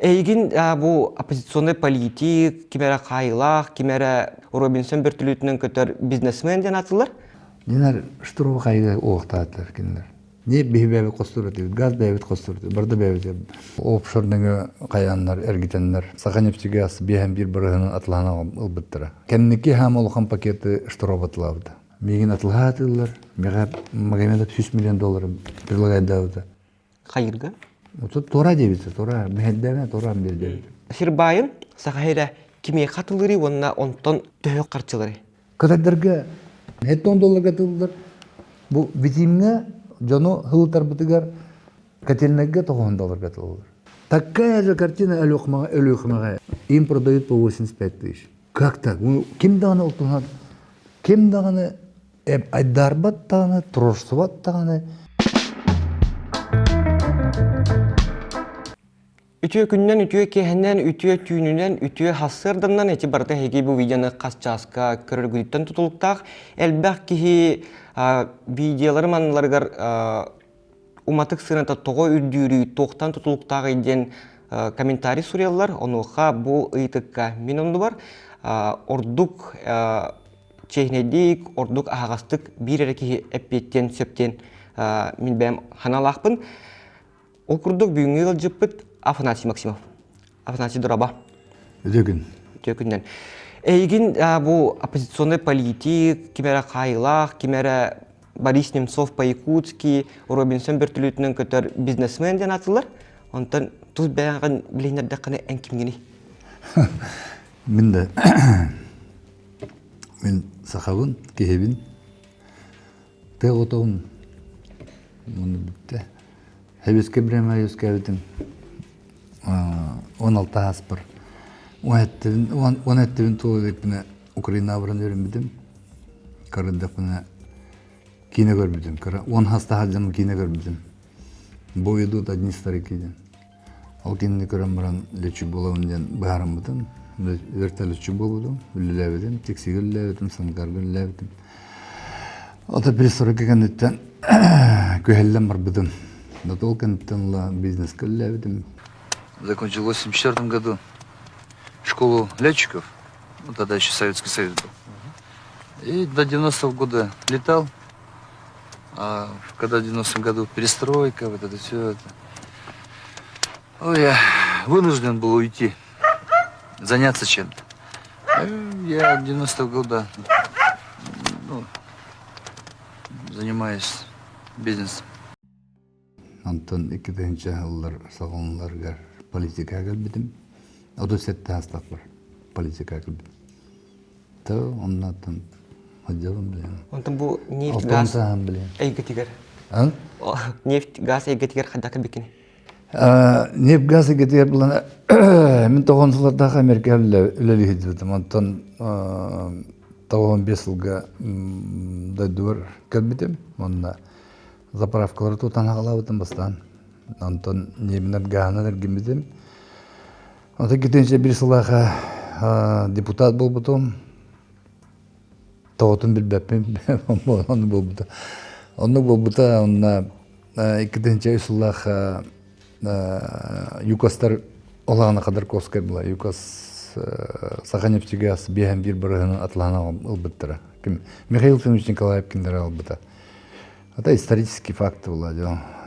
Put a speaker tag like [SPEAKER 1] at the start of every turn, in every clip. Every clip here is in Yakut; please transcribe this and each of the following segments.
[SPEAKER 1] Эйигин бу оппозиционный политик, ким эрэ хаайыылаах, ким эрэ Робинсон бөртөлүөтүнэн көтөр бизнесмен диэн аатылар.
[SPEAKER 2] Нинар штурму хайыга уохтаатылар кинилэр. Не биһи бэйэбит хостуур этибит, газ бэйэбит хостуур этибит, барда бэйэбит. Офшорныгы хайааннар, эргитэннэр, Саханефтегаз биэһэн биир бырыһынан атылаһан ылбыттара. Кэнники хаама улахан пакеты штурм атылаабыта. Миигин атылаһаатылар, миэхэ Магомедов 100 миллион доллары предлагайдаабыта.
[SPEAKER 1] Хайырга?
[SPEAKER 2] Туора диэбитэ, туора, мэһэйдээмэ, туора диэбитэ.
[SPEAKER 1] Сир баайын Саха сирэ кимиэхэ атылырый уонна онтон төһө харчыларый?
[SPEAKER 2] Кытайдарга 70 долларга тыллар. Бу Витимҥэ дьону хылытарбытыгар котельнайга 90 долларга тыллар. Такая же картина Өлүөхүмэҕэ. Им продают по 85 тысяч. Как так? Ким даҕаны ол туһунан ким даҕаны айдаарбат даҕаны, туруорсубат даҕаны.
[SPEAKER 1] Үтүө күнүнэн, үтүө киэһэнэн, үтүө түүнүнэн, үтүө сарсыарданан эти барыта эһиги бу видеоны хас чааска көрөргүтүттэн тутулуктаах. Элбэх киһи видеолары манныларыгар уматык сыаната тоҕо үрдүүрүй, туохтан тутулуктааҕый диэн комментарий суруйаллар. Онуоха бу ыйытыкка мин оннубар ордук чиэһинэйдик, ордук аһаҕастык биир эрэ киһи эппиэттиэн сөп диэн мин бэйэм ханалаахпын. Ол курдук бүгүҥҥү ыалдьыппыт Афанасий Максимов. Афанасий Дороба.
[SPEAKER 2] Үтүө күн.
[SPEAKER 1] Үтүө күннэн. Эйигин бу оппозиционный политик, ким эрэ хаайыылаах, ким эрэ Борис Немцов по-якутски, Робинсон бөртөлүөтүнэн көтөр бизнесмен диэн аатылар. Онтон тус бэйэҕин билиһиннэрдэххинэ эн кимҥиний?
[SPEAKER 2] Мин да мин сахабын, киһибин. Тыа оҕотобун. Муну бүттэ. Хэбискэ бириэмэ үөскээбитим 16 ааспар. 17-бин туола иликпинэ Украинаҕа баран үөрэммитим. Кырдьдахпына киинэ көрбүтүм. Кыра 10 хастаах дьон киинэ көрбүтүм. Бой идут одни старики диэн. Ол кинини көрөн баран летчик буолабын диэн быһаарыммытым. Вертолетчик буолбутум, үлэлээбитим, тиксигэ үлэлээбитим, Сангарга үлэлээбитим. Ото перестройка кэнниттэн күһэллэн барбытым. Ол кэнниттэн ыла бизнескэ үлэлээбитим.
[SPEAKER 3] Закончил в 1984 году школу летчиков, ну, тогда еще Советский Союз был. И до 90-го года летал. А когда в 90-м году перестройка, вот это все это, ну, я вынужден был уйти, заняться чем-то. Я 90-го года ну, занимаюсь бизнесом.
[SPEAKER 2] Онтон 2000 сыллар саҕаланалларыгар политикаҕа кэлбитим. 37 саастаахпар политикаҕа кэлбитим. То оннуттан отделым билем.
[SPEAKER 1] Онтон бу нефть газ эйгэтигэр. Нефть газ эйгэтигэр хайдах кэлбиккиний?
[SPEAKER 2] Нефть газ эйгэтигэр булан мин тоҕон сыллардаах Америка үлэлии сылдьыбытым. Онтон 95 сылга дойдубар кэлбитим. Онно заправкалары тутан аҕалаабытым бастаан. Онтон ньиэминэн гааһынан эргиммитим. Онтон китинчэ биир сыллаахха депутат буолбутум. Тоҕотун билбэппин, оннук буолбута. Оннук буолбута, онно 2003 сыллаах ЮКОСтар олаҕына Ходорковскай була. ЮКОС Саханефтегаз биэһэн биир бырыһынан атылаһан ылбыттара. Ким Михаил Фимович Николаев кинилэри албыта. Это исторический факт была.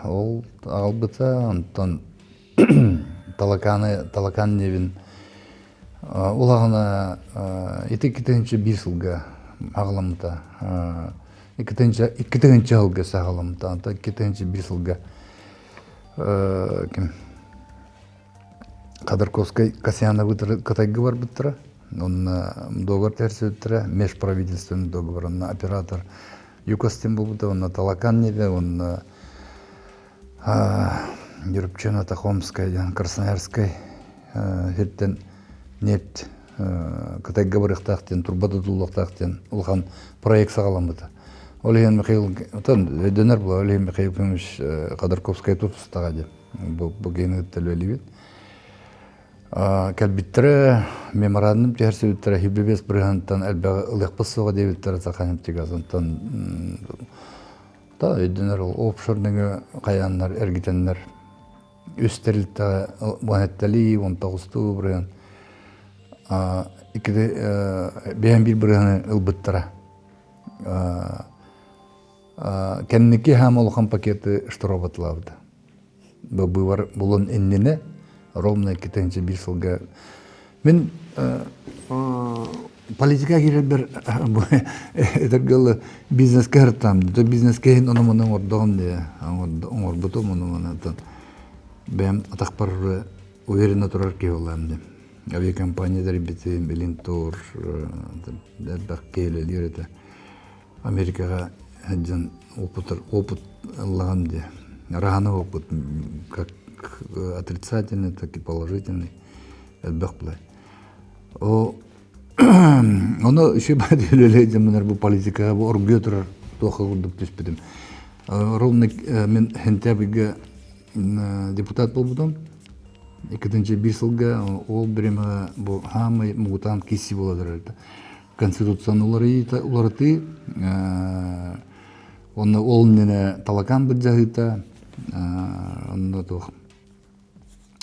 [SPEAKER 2] Ол аҕалбыта, онтон Талаканы, Талакан диэбин улаҕана ити 2001 сылга аҕаламмыта. 2002 сылга саҕаламмыта. Онтон 2001 сылга ким Ходорковскай Касьяновы Кытайга барбыттара. Онно договор тэрсибиттэрэ, межправительственный договор, онно оператор ЮКОС буолбута, онно Талакан небе, онно Юрупчина Тахомская диэн Красноярскай сиртэн нефть Кытайга барыахтаах диэн турба тутуллуохтаах диэн улахан проект саҕаламмыта. Ол иһин Михаил отон өйдөнөр була ол иһин Михаил Ефимович Ходорковскай тутустаҕа диэн бу бу киһини кытта үлэлиибит. Кэлбиттэрэ меморандум түһэрсибиттэрэ 25 бырыһыантан элбэҕи ылыахпыт суоҕа диэбиттэрэ Саханефтегаз онтон Да, өйдөнөр ол офшорныгы хайааннар эргитэннэр. Үс тэрилтэҕэ уон сэттэлии, 19-туу бырыһыан иккити бэйэм биир бырыһыаны ылбыттара. Кэнники хаама улахан пакеты штробатылаабыта. Быыбар булун иннинэ ровно 2-1 сылга мин политика киирэрбэр этэргэ бизнеске сырыттаам бизнеске иһин ону-маны оҥордоҕум дии оҥорбутум ону-маны бэйэм атахпар уверенно турар киһи буоллаҕым дии авиакомпания тэрийбитим Илин-Тур элбэх киһи үлэлиир этэ Америкаҕа сылдьан опыт опыт ыллаҕым дии. Раһаны опыт как отрицательный, так и положительный элбэх былай. О ону үчүгэй үлэлээ дьоммунар бу политикаҕа бу оргуйа турар туохха курдук түспүтүм. Ровно мин сентябрьга депутат буолбутум. 2-1 сылга ол бириэмэҕэ бу хаамай мугутаан киси буола турар Конституцияны уларытыы уонна ол иннинэ Талакан былдьаһыыта онно туох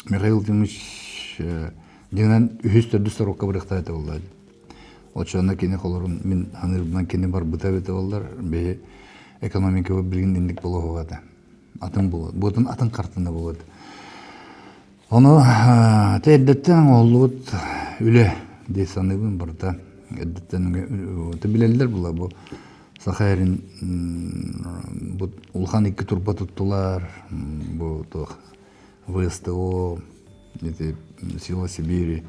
[SPEAKER 2] Михаил Ефимович дьиҥинэн үһүс төрдүс сорукка барыахтаах этэ буолла оччоҕуна кини холорун мин саныырбынан кини барбыта эбитэ буоллар биһи экономикабыт билигин инник буолуоҕа этэ атын буолуо буотун атын хартына буолуо этэ Ону ити эрдэттэн оҥоһуллубут үлэ дии саныыбын барыта. Эрдэттэн ити билэллэр була бу Саха сирин бу улахан икки турба туттулар, бу туох ВСТО, ити Сила Сибири.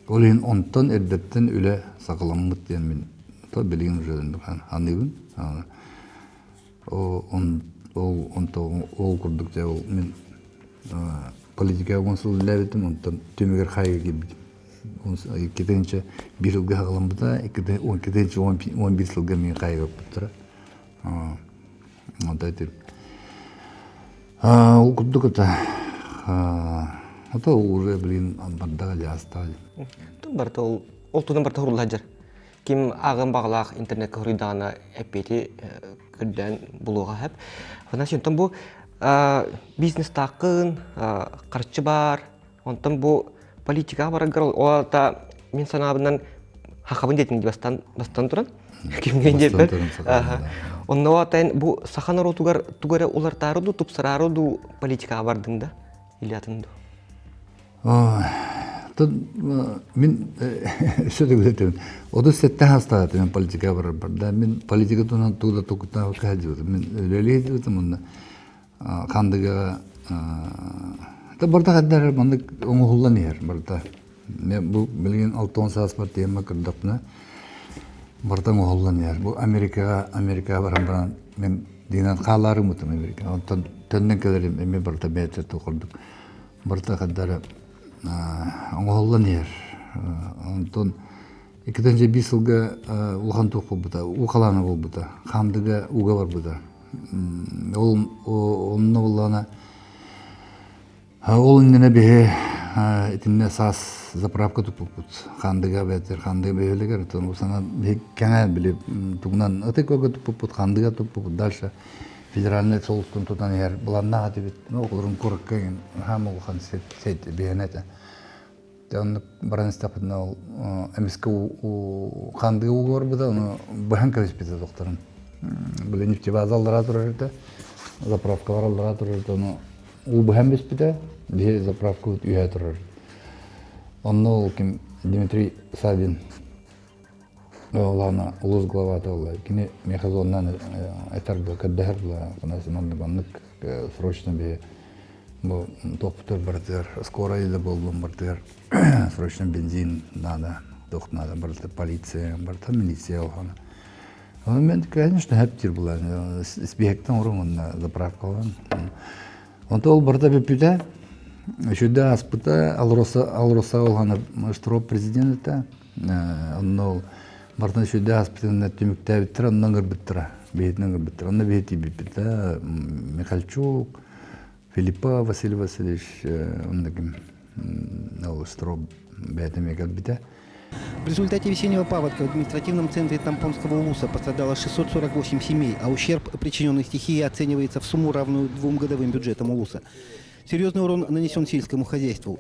[SPEAKER 2] Ол иһин онтон эрдэттэн үлэ саҕаламмыт диэн мин то билигин уже саныыбын. Ол ол курдук дьэ ол мин политика 10 сыл үлэлээбитим, онтон түмүгэр хаайыыга киирбитим. 2001 сылга хаҕаламмыта, 2011 сылга мин хаайыыга ыппыттара. Онто ити ол курдук это это уже блин бардаҕа дьаастаҕа.
[SPEAKER 1] Барыта ол ол туһунан барыта хурулла сылдьар. Ким ааҕыан баҕалаах интернекка хоруйдаҕына эппиэти көрдөөн булуоҕа сөп. Афанасий, онтон бу бизнестааххын, харчы баар, онтон бу политикаҕа бараргар ол аата мин санаабынан хахабын диэтин бастан бастан туран кимҥин диэппэр онно аата бу саха норуотугар тугу эрэ улартаары дуу тупсараары дуу политикаҕа бардыҥ да или атын дуу
[SPEAKER 2] Мин өссө да билэтим. 37 саастаах мен политикаҕа барарбар да мин политика туһунан тугу да толкуйдаабакка сылдьыбытым. Мин үлэлии сылдьыбытым уонна Хандыгаҕа да барыта хайдах эрэ маннык оҥоһуллан иһэр барыта. Мен бу билигин 60 сааспар тиэмэ көрдөхпүнэ барыта оҥоһуллан иһэр. Бу Америкаҕа Америкаҕа баран баран мен динан хаалаарыммытым Америка. Онтон төннөн кэлэрим эмиэ барыта бэйэтэ курдук барыта хайдары оҥоһуллан иһэр. Онтон 2001 сылга улахан туох буолбута, уу халаана буолбута, Хаамдыга ууга барбыта. Ол онно буоллаҕына ол иннинэ биһи итиннэ саас заправка туппуппут. Хаандыга бэтэр Хаандыга бөһүөлэгэр оттон сана биһи кэҥээн били тугунан ытык туппуппут, Хаандыга туппуппут. Дальше федеральнай суолтан тутан иһэр быланнаах этибит. Ну, олорун куракка хаам улахан сет биһэнэ этэ. Те оннук баран истэхпитинэ ол эмискэ хандыга ууга барбыта, ону быһан кэбиспитэ докторым. Били нефтебаза аллараа турар этэ, заправкалар аллараа турар этэ, ону уу быһан биспитэ, биһи заправкабыт үөһэ турар. Онно ол ким Дмитрий Савин Олаана улуус главата буолла. Кини миэхэ зоннан этэр да көрдөһөр була. Маннык маннык срочно биһи бу туохпутугар барытыгар скорая да буоллун барытыгар срочно бензин надо, туох надо, барыта полиция, барыта милиция улахана. Оны мен, конечно, хэптир була. Спиһэктэн урун онно заправкалан. Онто ол барыта бүппүтэ. Үчүгэй ааспыта Алроса Алроса улахана Штроп президент этэ. Онно ол барытын үчүгэй ааспытын түмүктээбиттэрэ, онно ыҥырбыттара, биһитин ыҥырбыттара. Онно биһи тиийбиппит Михальчук, Филиппа Василий Васильевич, онно ким ол Штроп бэйэтэ эмиэ кэлбитэ.
[SPEAKER 4] В результате весеннего паводка в административном центре Тампонского улуса пострадало 648 семей, а ущерб, причиненный стихией, оценивается в сумму, равную двум годовым бюджетам улуса. Серьезный урон нанесен сельскому хозяйству.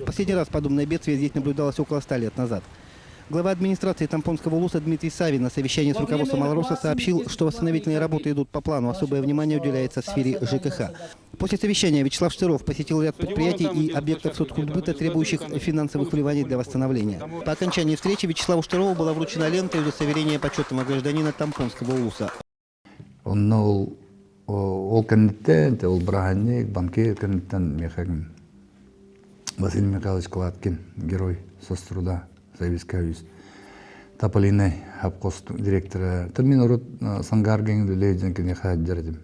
[SPEAKER 4] Последний раз подобное бедствие здесь наблюдалось около 100 лет назад. Глава администрации Тампонского улуса Дмитрий Савин на совещании с руководством «Алроса» сообщил, что восстановительные работы идут по плану. Особое внимание уделяется в сфере ЖКХ. После совещания Вячеслав Штыров посетил ряд предприятий и объектов соцкультбыта, требующих финансовых вливаний для восстановления. По окончании встречи Вячеславу Штырову была вручена лента и удостоверение почетного гражданина Тампонского улуса.
[SPEAKER 2] Онно ол ол кэнниттэн, ол бырааһынньык, банкет кэнниттэн миэхэ Василий Михайлович Кладкин, герой соцтруда, Советский Союз, Тополиный обкос директора. То мин урут Сангаар геҥ үлэлиир дьон киниэхэ сылдьар этим.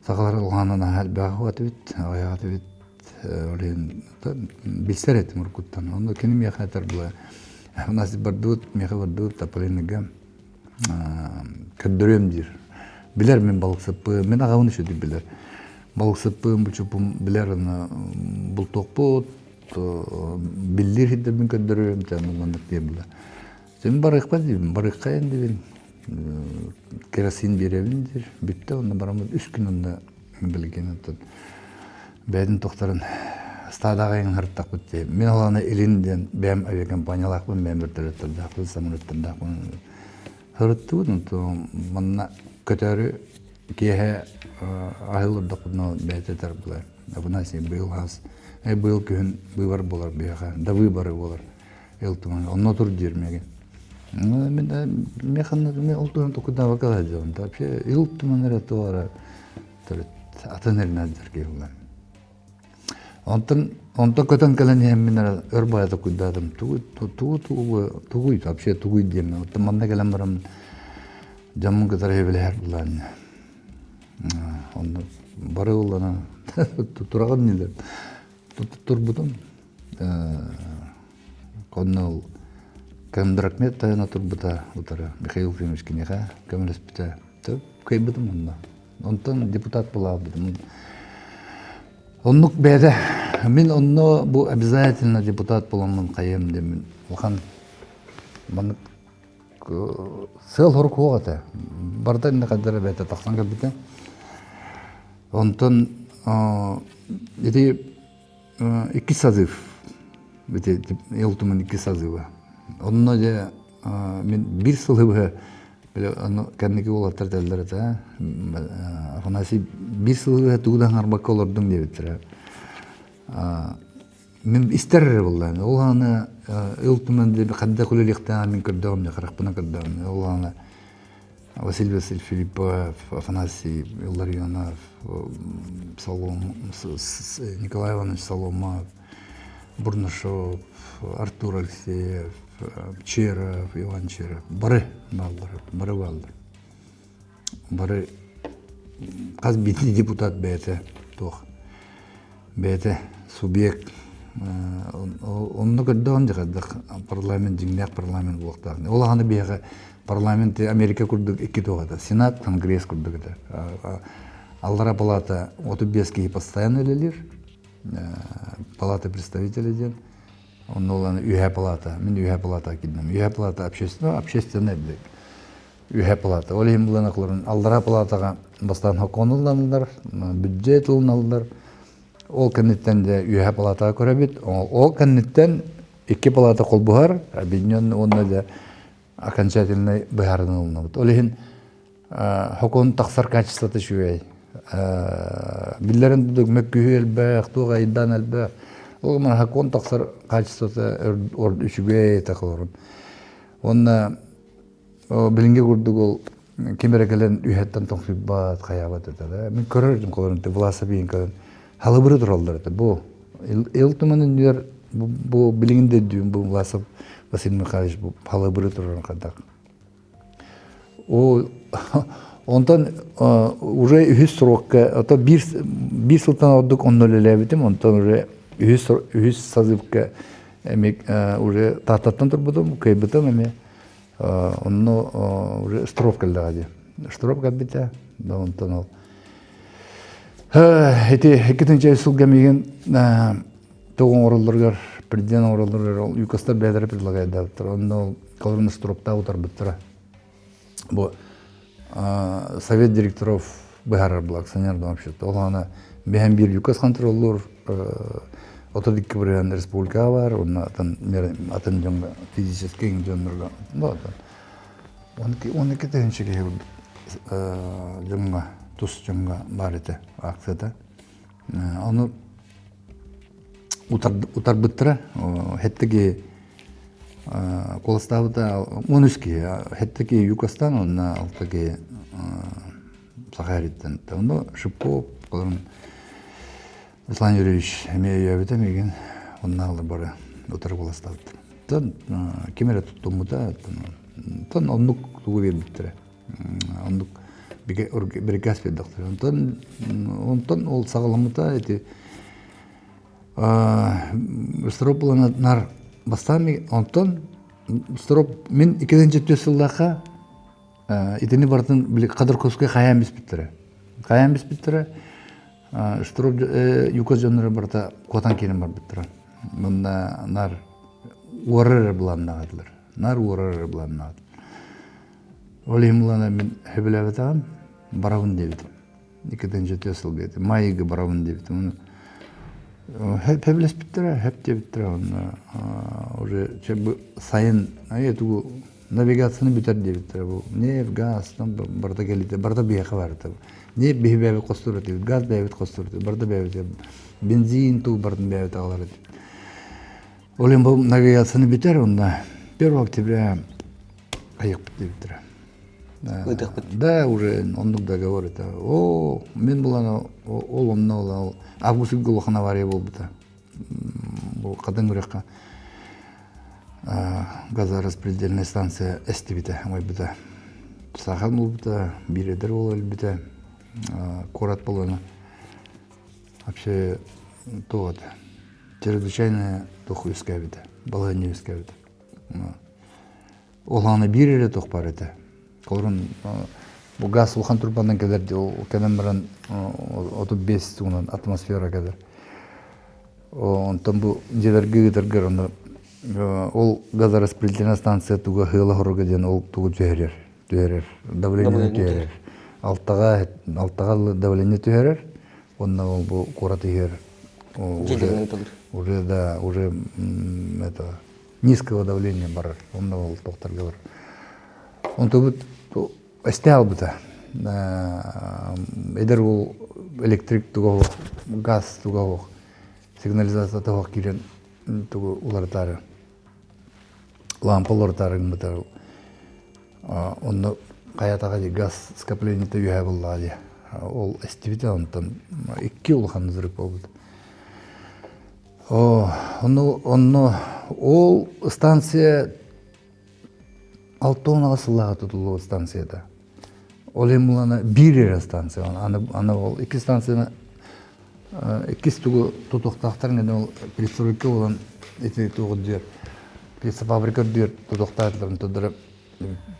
[SPEAKER 2] Сахалар улаанан элбэх этибит, аҕыйах этибит. Ол иһин билсэр этим уруккуттан. Онно кини миэхэ этэр була Афанасий бардыбыт, миэхэ бардыбыт Тополиныга көрдөрүөм диир. Билэр мин балыксыппын, мин аҕабын үчүгэй билэр. Балыксыппын, бучуппун билэр аны бултуохпут, биллиир сирдэрбин көрдөрүөм, маннык диэн билэр. Син барыахпа диибин, барыаххайын диибин, керосин биэрэбин диир. Бүттэ онно бараммыт үс күн онно билигин оттон бэйэтин тохторун стадаҕа ыҥыртахпыт дии. Мин ол аны Илин диэн бэйэм авиакомпаниялаахпын, бэйэм вертолеттардаахпын, самолеттардаахпын. Сырыттыбыт, онтон манна көтөөрү киэһэ аһыы олордохпутуна бэйэтэ этэр буолар. Афанасий быйыл хаас, быйыл күһүн быыбар буолар биһиэхэ, да выборы буолар. Ил Туман онно тур диир миигин. Мен механна мен ол туһунан токудаабакка сылдьабын. Вообще Ил Туман эрэ туох эрэ төрүт атын эринэлдэр киһи буолан. Онтон онтон көтөн кэлэн иһэммин эрэ өр баайа токуйдаатым. Тугу тугу тугу тугуй вообще тугуй диэммин. Оттон манна кэлэн баран дьоммун кытары сөбүлэһэр булаан. Онно бары уллана тураҕын нилэр. Турбутум. Онно ол Кондракмет тайана турбута утары Михаил Ефимович киниэхэ көмөлөспүтэ. Кыайбытым онно. Онтон депутат буолаабытым. Оннук бэйэтэ мин онно бу обязательно депутат буоламмын хайыам диэммин улахан маннык сыал-сорук суох этэ. Барыта иннэ хайдара бэйэтэ тахсан кэлбитэ. Онтон ити икки созыв ити Ил Туман икки созыва. Онно дьэ мин биир сылы быһа били ону кэнники уолаттар этэллэр этэ Афанасий биир сылы быһа тугу да аҥарбакка олордуҥ диэбиттэрэ. Мин истэр эрэ буоллаҕым. Ол аана Ил Туман диэн хайдах үлэлиэхтээҕин мин көрдөҕүм дьэ харахпынан көрдөҕүм. Ол аана Василий Васильевич Филиппов, Афанасий Илларионов, Солом, Николай Иванович Соломов, Бурнашов, Артур Алексеев, Черов, Иван Черов бары бааллар, бары бааллар. Бары хас биирдии депутат бэйэтэ туох бэйэтэ субъект онно көрдөҕүн дьэ парламент дьиҥнээх парламент буолуохтаах. Ол аҕаны биһиэхэ парламент Америка курдук икки туох этэ Сенат, Конгресс курдук этэ. Аллара палата 35 киһи постоянно үлэлиир, палата представителей диэн. Онно улахан үһэ палата, мин үһэ палата киирдим. Үһэ палата общественная, общественная билик. Үһэ палата. Ол иһин булан акыларын аллара палатаҕа бастаан сокуон ылланылар, бюджет ылыналлар. Ол кэнниттэн дьэ үһэ палатаҕа көрөбүт. Ол кэнниттэн икки палата холбуһар, объединенный уонна дьэ окончательный быһаарыныы ылынабыт. Ол иһин сокуон тахсар качествота үчүгэй. Биллэрин курдук мөккүһүү элбэх, туох айдаан элбэх. Ол гынан сокуон тахсар качествота үчүгэй этэ Уонна билиҥҥи курдук ол ким эрэ кэлэн үһэттэн тоҥсуйбат, хайаабат этэ да. Мин көрөр этим холорун Власов биин кэлэн халыбыры тураллар этэ. Бу Ил Туман иннигэр бу билигин да өйдүүм бу Власов Василий Михайлович бу халыбыры турарын хайдах. О онтон уже үһүс срокка ото биир биир сылтан ордук онно үлэлээбитим онтон уже үһүс үһүс созывка эми уже Тааттаттан турбутум кыайбытым эми Онно уже штроп кэллэҕэ дии. Штроп кэлбитэ, онтон ол ити иккитинчи сылга миигин тугу оҥороллоругар, президент оҥороллоругар ол ЮКОСтар бэйэлэрэ предлагайдаабыттар. Онно ол колорун штроптаах утарбыттара. Бу совет директоров быһаарар была акционерное общество. Ол аны биһэн биир ЮКОС контроллуур 32 бырыһыан республикаҕа баар, уонна атын атын дьоҥҥо физическэй дьоннорго 12 тыһыынча киһи дьоҥҥо тус дьоҥҥо баар этэ акцията. Ону утарбыттара сэттэ киһи куоластаабыта 13 киһи сэттэ киһи ЮКОСтан уонна алта киһи Саха сириттэн. Онно Шипков Руслан Юрьевич эмиэ өйөөбүтэ миигин онно бары утары куоластаабыттар. Оттон ким эрэ туттуммута, оттон оннук тугу биэрбиттэрэ. Оннук бирикээс биэрдэхтэрэ. Онтон онтон ол саҕаламмыта ити Строп нар бастаан онтон Строп мин 2004 сыллаахха итини барытын били Ходорковскай хайаан биспиттэрэ. Хайаан биспиттэрэ Штроп ЮКОС дьонноро барыта куотан киирэн барбыттара. Мунна нар уорар эрэ былааннаах этилэр. Нар уорар эрэ былааннаах. Ол иһин булана мин сөбүлээбэтэҕим, барабын диэбитим. 2004 сылга этим. Майыга барабын диэбитим. Сөбүлэспиттэрэ, сөп диэбиттэрэ. Онно уже сайын тугу навигацияны бүтэр диэбиттэрэ. Бу нефть, газ, там барыта кэлиитэ, барыта биһиэхэ барыта. Нефть биһи бэйэбит хостуур этибит, газ бэйэбит хостуур этибит, барыта бэйэбит. Бензин туу барытын бэйэбит аҕалар этибит. Ол иһин бу навигацияны бүтэр, онно 1 октября айыкпыт диэбиттэрэ.
[SPEAKER 1] Ыытыахпыт.
[SPEAKER 2] Да, уже оннук договор это. О, мин булан ол онно ол август ыйга улахан авария буолбута. Бу Хатыҥ үрэххэ газораспределительная станция эстибитэ, оҥойбута. Саахал буолбута, биир эдэр уол өлбүтэ, куорат буолана вообще туох этэ, чрезвычайная туох үөскээбитэ, балаһыанньа үөскээбитэ. Ол аана биир эрэ туох баар этэ. Олорун бу газ улахан турбанан кэлэр дии, ол кэлэн баран 35 тугунан атмосфера кэлэр. Онтон бу дьиэлэргэ ыытаргар ону ол газораспределительная станция туга ыала хоруга диэн ол тугу түһэрэр, түһэрэр, давление түһэрэр. Алтаҕа алтаҕа давление түһэрэр, уонна ол бу куорат иһэр уже уже да уже это низкого давления барар, онно ол тохторго бар. Онтубут эстэ албыта. Эдэр уол электрик туга газ туга сигнализация туох киирэн тугу уларытаары лампа уларытаары гыммыта онно хайатаҕа дии газ скоплениета үөһэ буллаҕа дии ол эстибитэ онтон икки улахан взрыв буолбут Оо, ону онно ол станция 68 сыллааҕы тутуллубут станцията. Ол иһин булана биир эрэ станция. Аны, аны ол икки станцияны иккис тугу тутуохтаахтар гына ол перестройка буолан ити тугу диэр фабрика диэр тутуохтаатыларын турдара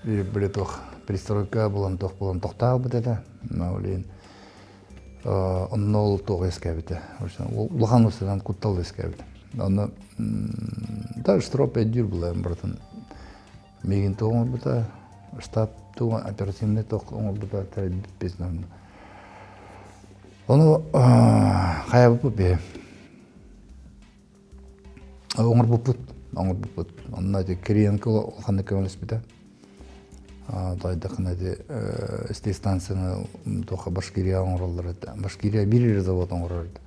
[SPEAKER 2] били туох перестройка буолан туох буолан тохтообут этэ. Ол иһин Онно ол туох үөскээбитэ. Улахан устунан куттал үөскээбитэ. Онно да штроп өйдүүр булайым барытын миигин туох оҥорбута, штаб туох оперативный туох оҥорбута тэрийбит Ону хайабыппыт биһи. Оҥорбуппут, оҥорбуппут. Онно ити Кириенко улаханнык көмөлөспүтэ. Тойдахына ити станцияны туохха Башкирия оҥороллор этэ. Башкирия биир эрэ завод оҥорор этэ.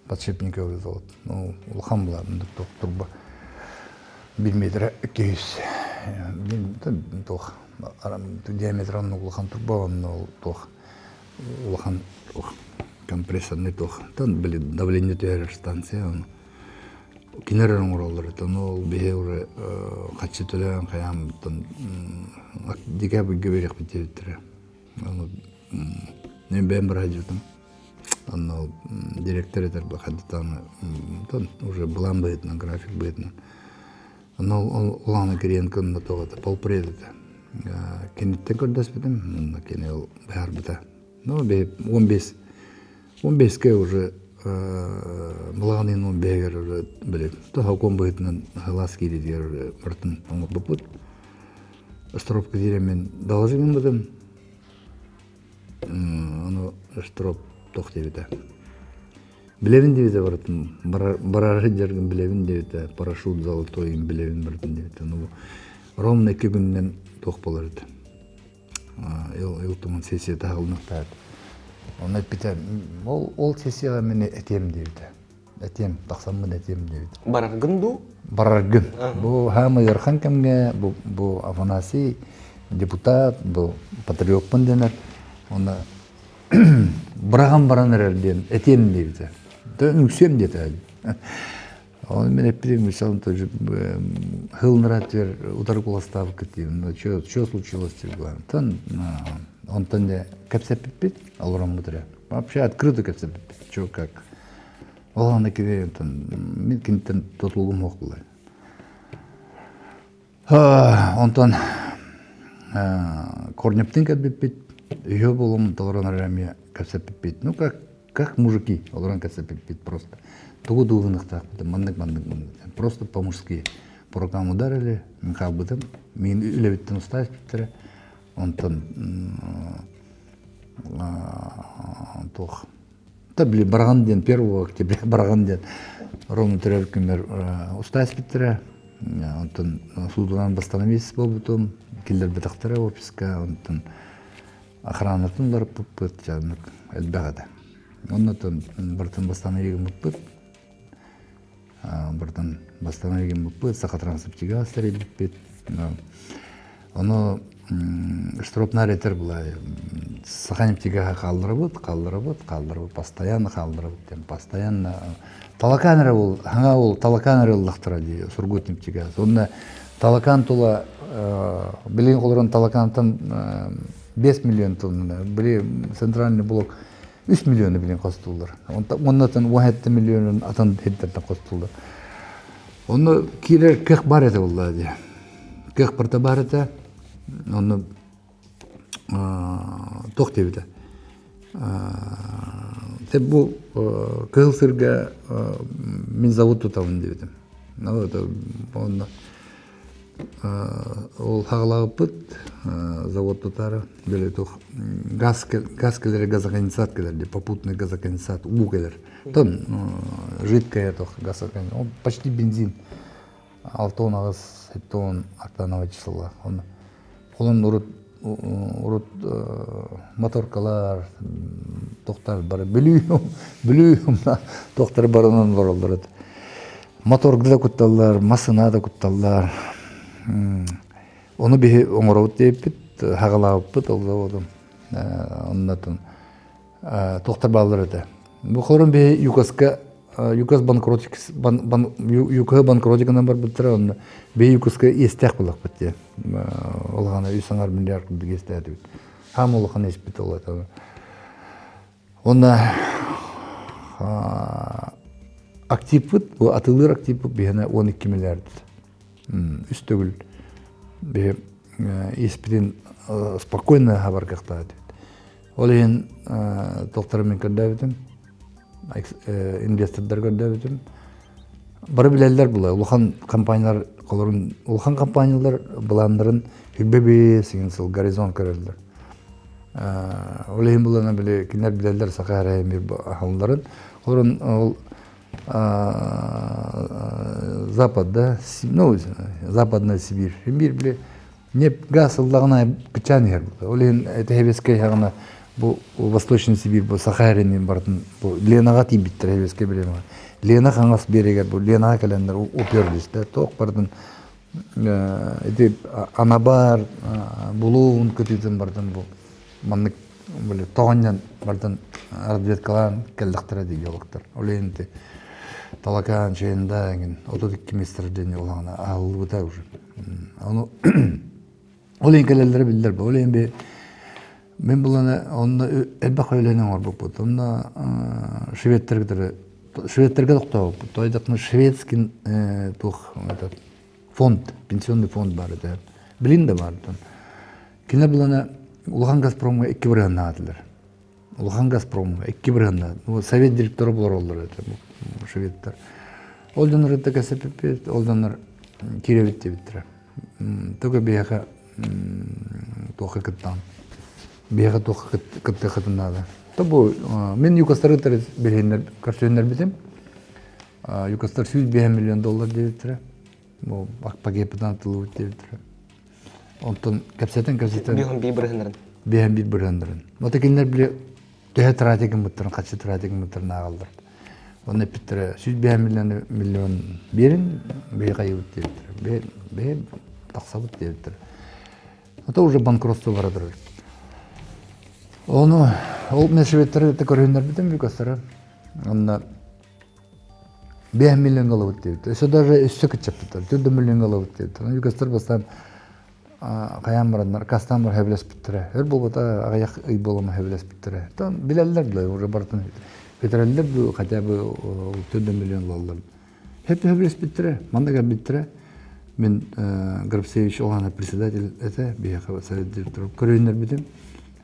[SPEAKER 2] Подшипниковый завод. Ну, улахан была туох турба. Биир метр 200. Туох диаметр оннук улахан турба онно ол туох улахан компрессорный туох били давление түһэрэр станция ону кинилэр оҥороллор этэ ону ол биһи уже хаччы төлөөн хайааммыттан декабрьга биэриэхпит диэбиттэрэ ону мен бэйэм быраһадьытым онно директор этэр хаддатааны уже былаан быһыытынан график быһыытынан онно улаана кириэн кынна туох этэ полпред этэ киниттэн көрдөспүтүм онно кини ол быһаарбыта ну 15 15-ке уже балаҕан ыйын 15-гэр уже били сокуон быһыытынан сылаас киириитигэр уже барытын оҥорбуппут. Островка киирэн мин доложи гыммытым. Ону Штроп туох диэбитэ. Билэбин диэбитэ барытын, барар дьаргын билэбин диэбитэ, парашют золотойун билэбин барытын диэбитэ. Ну, ровно икки күнүнэн туох буолар этэ. Ил Туман сессията аһылыныктаат. Онно эппитэ, ол, ол сессияҕа мин этиэм диэбитэ. Этиэм, тахсаммын этиэм диэбитэ.
[SPEAKER 1] Бараргын дуу?
[SPEAKER 2] Бараргын. Бу хаама ыарахан кэмҥэ бу, бу Афанасий депутат, бу патриоппун дэнэр. Онно быраҕан баран эрэр диэн этиэм диэбитэ. Үҥсүөм диэтэ. Ол мен эппитим Михаил Анатольевич хылнара түөр утары куластаабыккыт диим. Что случилось Онтон онтон де кэпсэппиппит олороммут эрэ. Вообще открыто кэпсэппиппит. Чё как. Ол аны кини онтон мин киниттэн тутулугум суох буолар. Онтон Корнептин кэлбиппит, үһүө буолум толорон эрэ эмиэ кэпсэппиппит. Ну как, как мужики олорон кэпсэппиппит просто. Тугу дууһунуохтаахпыт, маннык маннык маннык. Просто по-мужски по рукам ударили, мин хаалбытым. Мин үлэбиттэн устаспыттара. Онтон туох Та били Бараҕан диэн первого октября Бараҕан диэн ровно төрөөбүт күммэр устаа испиттэрэ. Онтон суудунан восстановить буолбутум, киллэрбэтэхтэрэ офиска, онтон охранатын уларыппыппыт, дьэ элбэх этэ. Оннотон барытын восстановить гыммыппыт. Барытын бастаан гыммыппыт, Сахатранснефтегаз тэрийбиппит. Ону штропнар этэр была Саханефтегаһа хаалларабыт, хаалларабыт, хаалларабыт, постоянно хаалларабыт диэн, постоянно Талакан эрэ ол, хаҥа ол Талакан эрэ ыллахтара дии, Сургутнефтегаз. Онно Талакан тула билигин олорон Талакантан 5 миллион тонна, били центральный блок 3 миллиону билин хостууллар. Оннотон 17 миллионун атын хиттертен хостууллар. Онно киирэр кых бар этэ буолла дии. Кых барта бар этэ. Онно туох диэбитэ. Те бу Кыһыл сырга мин завод тутабын диэбитим. Онно Ол хаҕалаабыппыт завод тутаары били туох газ газ кэлэр газоконденсат кэлэр дии попутный газоконденсат уу кэлэр тон жидкая туох газоконденсат ол почти бензин 68 7 октановый число оны холон урут урут моторкалар тохтар бары бүлүү бүлүү тохтар барынан олороллор этэ Моторга да кутталлар, массыына да кутталлар. Ону биһи оҥоробут диэбиппит, хаҕалаабыппыт ол заводун. Оннотун туохтар бааллар этэ. Бу хорун биһи ЮКОСка ЮКОС банкротик ЮКО банкротигынан барбыттара, онно биһи ЮКОСка иэстээх буоллахпыт диye. Улахан үс аҥар миллиард курдук иэстээтибит. Хаам улахан иэспит ол это. Уонна активпыт, бу атыылыыр активпыт биһиэнэ 12 миллиард. Үс төгүл биһи испитин спокойно хабаргахтаат. Ол иһин тохтору мен көрдөөбүтүм, инвестордар көрдөөбүтүм. Бары билэллэр була, улахан компаниялар колорун, улахан компаниялар былааннарын хүрбэ бии сыл горизонт көрөллөр. Ол иһин булана били кинилэр билэллэр саха эрэ эмир аһалларын. Олорон ол Запад, да, ну, Западная Сибирь. Сибирь били нефть, газ ыллаҕына кычаан иһэр. Ол иһин этэһэбэскэй хаҕына бу Восточный Сибирь бу Саха эринин барытын бу Ленаҕа тиийбиттэр Хэбэскэй билиэмэҕэ. Лена хаҥас биэригэр бу Ленаҕа кэлэннэр уперлись да туох барытын ити анабар булуун кытыытын бардын бу маннык били тоҕонньон бардын разведкалаан кэллэхтэрэ дии геологтар ол иһин ити Талакаан Чайында эҥин 32 месторождение улаҕана аһыллыбыта уже ону ол иһин кэлэллэрэ биллэр бу ол иһин би мин булана онно элбэх үлэни оҥорбуппут онно шведтэр кытары шведтергэ тохтообуппут тойдохпуна шведский туох этот фонд пенсионный фонд баар этэ билин да баар кинилэр булана улахан газпромҥа икки бырыһаннаатылар улахан газпромҥа икки бырыһаннаат совет директора олороллор этэ шведтэр ол дьоннор кытта кэпсэппиппит ол дьоннор киирэбит диэбиттэрэ только биһиэхэ туохха кыттаан. Биһиэхэ туох кыттыаххытын наада. То бу мин юкостары билиһиннэр көрсүһүннэрбитим. Юкостар 105 миллион доллар диэбиттэрэ. Бу пакеппытын атылыбыт диэбиттэрэ. Онтон кэпсэтэн кэпсэтэн
[SPEAKER 1] Биһэн биир бырыһыннарын.
[SPEAKER 2] Биһэн биир бырыһыннарын. Вот кинилэр били төһө тратик гыммыттарын, хаччы тратик гыммыттарын ааҕаллар. Онно эппиттэрэ 105 миллион миллион биэрин бэйэ хайыбыт диэбиттэрэ. Бэйэ тахсабыт диэбиттэрэ. Это уже банкротство бара турар. Ону ол мен шведтары кытта көрүһүннэрбитим Викастары. Онно 5 миллион ылабыт диэбит. Өссө даже өссө кыччаппыттар. 4 миллион ылабыт диэбит. Викастар бастаан хайаан бараннар, кастаан бар сөбүлэспиттэрэ. Өр буолбата аҕыйах ый буолан сөбүлэспиттэрэ. Там билэллэр да уже барытын бүтэрэллэр дуу, хотя бы 4 миллион ылаллар. Хеп сөбүлэспиттэрэ, манна кэлбиттэрэ. Мин Грабсевич Олана председатель этэ, биһиэхэ совет директоров көрүһүннэрбитим.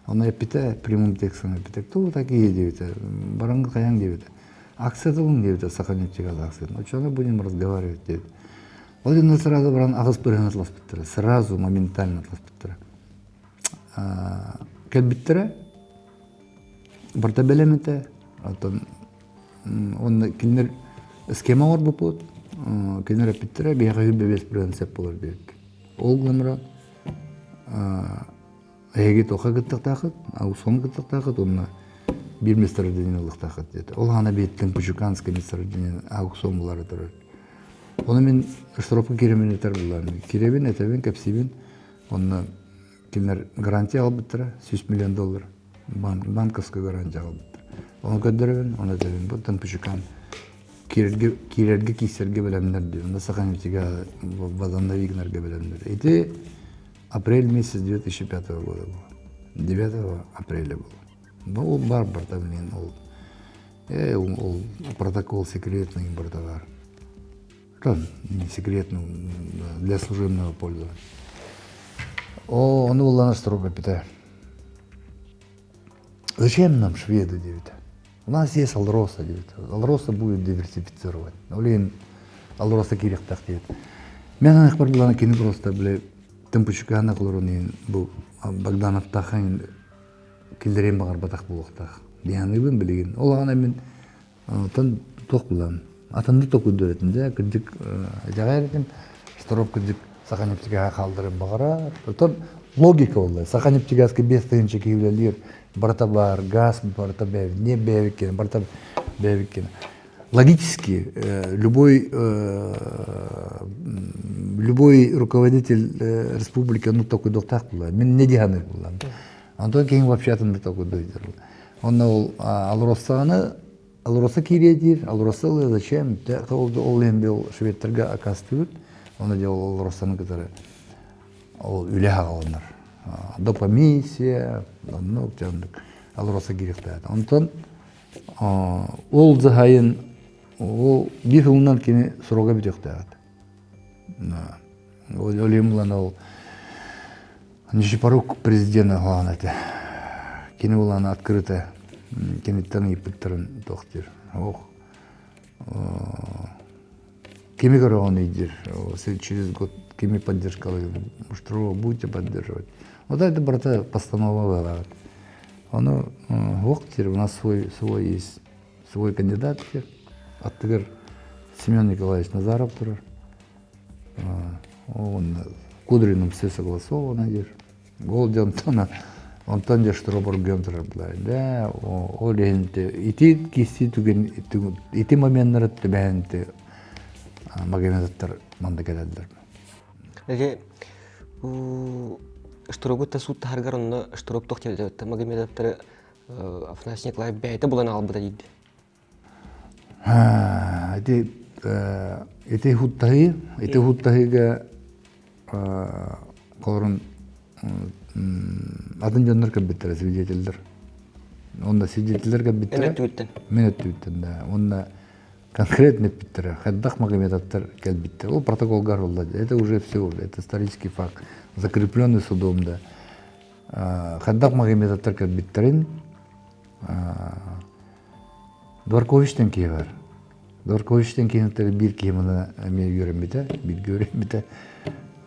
[SPEAKER 2] Онно эппитэ, прямым текстом эппитэ, кто вы такие диэбитэ, бараҥ хайаҥ диэбитэ. Акция тылын диэбитэ, Саха нефтегаз акциятын. Оччоҕуна будем разговаривать диэбит. Ол иннинэ сразу баран аҕыс бырыһын атласпыттара, сразу моментально атласпыттара. Кэлбиттэрэ, барыта бэлэм этэ, оттон Уонна кинилэр схема оҥорбуппут, кинилэр эппиттэрэ биһиэхэ 25 бырыһыан сөп буолар диэбит. Ол гынан баран эһиги туохха кыттыахтааххыт, аукцион кыттыахтааххыт уонна биир месторождение ылыахтааххыт диэтэ. Ол аана биэттэн Пучуканское месторождение аукцион булаары турар. Ону мин штрафка киирэмин этэр буллаам. Киирэбин, этэбин, кэпсиибин. Онно кинилэр гарантия аҕалбыттара 100 миллион доллар. Банковскай гарантия аҕалбыттар. Ону көрдөрөбүн, ону этэбин. Буттан Пучукан киирэргэ, киирэргэ киирсэргэ бэлэмнэр диир. Онно Саханефтегаз возобновить гынарга бэлэмнэр. Ити апрель месяц 2005 года было. 9 апреля было. Ну, ол бар барта мен ол э, ол протокол секретный барта бар. Не секретный, для служебного пользования. О, ону буллана строго эппитэ. Зачем нам шведы диэбитэ. У нас есть Алроса диэбитэ. Алроса будет диверсифицировать. Блин, Алроса киириэхтээх диэбит. Мен анахпар булана кини просто бile Тымпычукаана холорун бу Богдановтаахын киллэриэн баҕарбатах буолуохтаах. Дианыыбын билигин. Ол аҕана мин Оттон туох булан атыннык толкуйдуур этим дьэ кырдьык итэҕэйэр этим Штроп кырдьык Саханефтегазка хаалларыан баҕарар. Оттон логика буолла. Саханефтегазка 5000 киһи үлэлиир, барыта баар, газ барыта бэйэбит, ньиэп бэйэбит барыта бэйэбит Логически любой любой руководитель республики ну толкуйдуохтаах буолла. Мин не дии буллам. Онтон киһиҥ вообще атыннык толкуйдуур. Онно ол Алроссаны Алроса киириэ диир, Алроса ылыа зачем? Ол ол иһин бил шведтергэ акастыыбыт. Оны де ол Алросаны кытары ол үлэ хаҕаланар. Допомиссия, оннук дьоннук Алроса киириэхтээх. Онтон ол заһайын ол биир сылынан кини срога бүтүөхтээх. Ол булан ол Нечипорук президент оһоон этэ. Кини булан открыто киниттэн ыйыппыттарын туох диир. Ох кими көрөҕүнүй диир. Через год кими поддержкалыыр. Что будете поддерживать? Вот это барыта постанова была. Ону ох диир, у нас свой, свой есть свой кандидат диир. Аттыгар Семен Николаевич Назаров турар. Он Кудриным все согласовано диир. Ол дьонтон онтон дьэ штроборгем турар да ол иһин ити кисти түгэн ити моменнары түбэһэн Магомедовтар манна кэлэллэр.
[SPEAKER 1] Эге Штрогу та суут таһаргар онно Штрог туох диэбит Магомедовтары Афанасий Николаев бэйэтэ булан аҕалбыта диирди.
[SPEAKER 2] Ити ити хуттаһыы, ити хуттаһыыга холорун атын дьоннор кэлбиттэрэ свидетеллэр. Онно свидетеллэр кэлбиттэрэ.
[SPEAKER 1] Эн өттүгүттэн.
[SPEAKER 2] Мин өттүбүттэн да. Онно конкретно эппиттэрэ. Хайдах Магомедовтар кэлбиттэр. Ол протоколга арылла. Это уже все, это исторический факт, закрепленный судом да. Хайдах Магомедовтар кэлбиттэрин Дворковичтан киһи бар. Дворковичтан киһиттэн биир киһи маны эмиэ үөрэммитэ, бииргэ үөрэммитэ.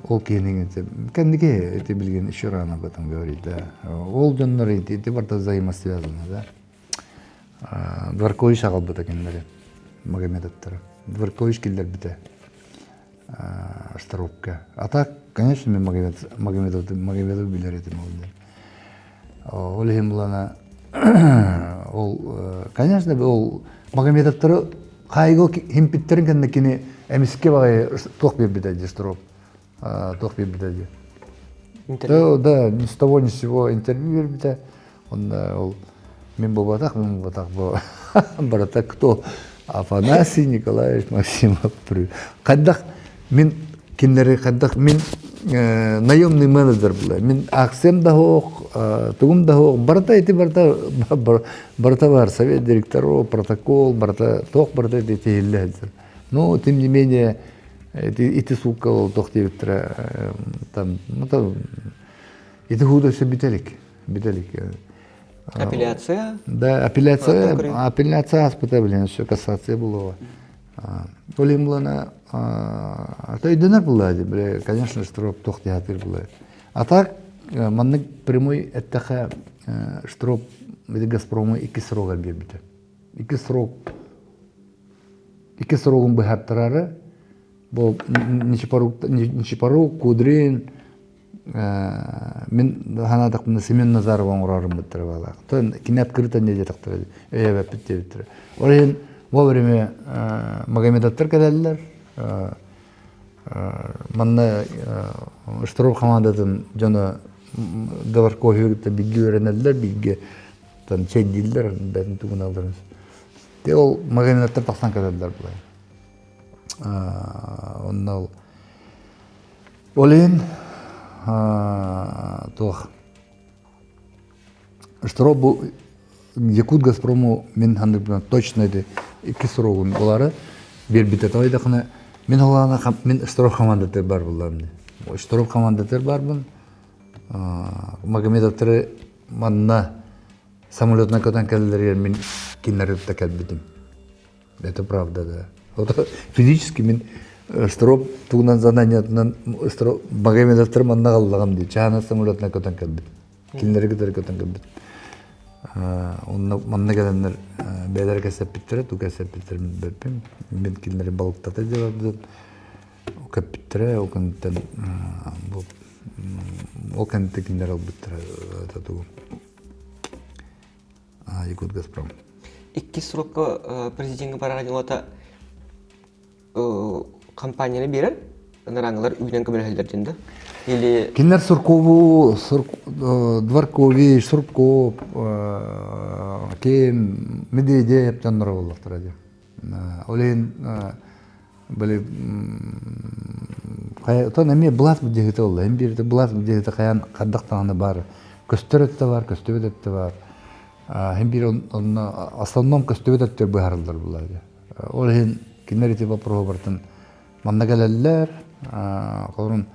[SPEAKER 2] Ол киһини кэнники эти билигин еще рано об этом говорить, да. Ол дьоннор ити барыта взаимосвязаны, да. Дворкович аҕалбыта кинилэри, Магомедовтары. Дворкович киллэрбитэ Штробка. А так, конечно, мен Магомедов, Магомедов билэр этим ол диэн. Ол иһин булана ол, конечно, ол Магомедовтары хайго химпиттерин кэннэ кини эмискэ баҕайы туох биэрбитэ дии Штроп. Туох биэрбитэ дии. Да, да, ни с того ни с сего интервью биэрбитэ. Онно ол мин буолбатах, мин буолбатах бу барыта кто? Афанасий Николаевич Максимов. Хайдах мин кинилэри хайдах мин наемный менеджер была. Мин акциям да суох, тугум да суох, барыта ити барыта барыта бар, совет директоров, протокол, барыта туох барыта ити тиһиллэ сылдьар. Но тем не менее ити ити суукка ол туох диэбиттэрэ там ну там ити худо все бүтэлик бүтэлик
[SPEAKER 1] Апелляция?
[SPEAKER 2] Да, апелляция, апелляция аспыта билен все кассация булуга. Ол иһин булана ата өйдөнөр булла бile, конечно, Штроп туох театр булла. А так маннык прямой эттэхэ Штроп Газпрому икки срогар биэрбитэ. Икки срок икки срогун быһаттарары бу Ничипорук, Кудрин, мин санаатахпына Семен Назаров оҥорорум быттара баалаах. Кини открыто не диэтэхтэрэ өйөөбөппүт диэбиттэрэ. Ол иһин вовремя Магомедовтар кэлэллэр. Манна Штроп хамаандатын дьоно Говорковы кытта бииргэ үөрэнэллэр, бииргэ там чэйдииллэр, бэйэтин тугун алларын. Те ол Магомедовтар тахсан кэлэллэр былай. Онно ол Ол иһин туох Штроп бу Якут Газпрому мин ханныгынан точно ити икки срогун булары биэрбитэ тоойдохуна мин холаана мин Штроп хамаандатыгар бар булларым дии. Штроп хамаандатыгар барбын Магомедовтары манна самолетунан көтөн кэлэллэригэр мин кинилэри кытта кэлбитим. Это правда, да. Вот физически мин Штроп тугунан заданиятынан Магомедовтар манна галлагам дии. Чаана самолетынан көтөн кэлбит. Кинилэри кытары көтөн кэлбит. Онно манна кэлэннэр бэйэлэрэ кэсэппиттэрэ, ту кэсэппиттэрин билбэппин. Мин кинилэри балыктата дьабардым. Көппүттэрэ, ол кэнниттэн бу ол кэнниттэн кинилэр ылбыттара тугу Якут Газпром.
[SPEAKER 1] Иккис срокка президентка барара дьылата компанияны биэрэр, ыныраңылар үүнэн көмөлөһөллөр диэн да? Или
[SPEAKER 2] Кинилэр Суркову, Дворкович, Сурков, ким Медведев дьонноро буоллахтара дии. Ол иһин били отон эмиэ былаас быдьыһыта буолла. Эм биирдэ былаас быдьыһыта хайаан хайдах даҕаны баар. Көстөр өттө бар, көстүбэт өттө бар. Һин биир онно основном көстүбэт өттө быһаарыллар буолла. Ол иһин кинилэр ити вопроһу барытын манна кэлэллэр. Холорун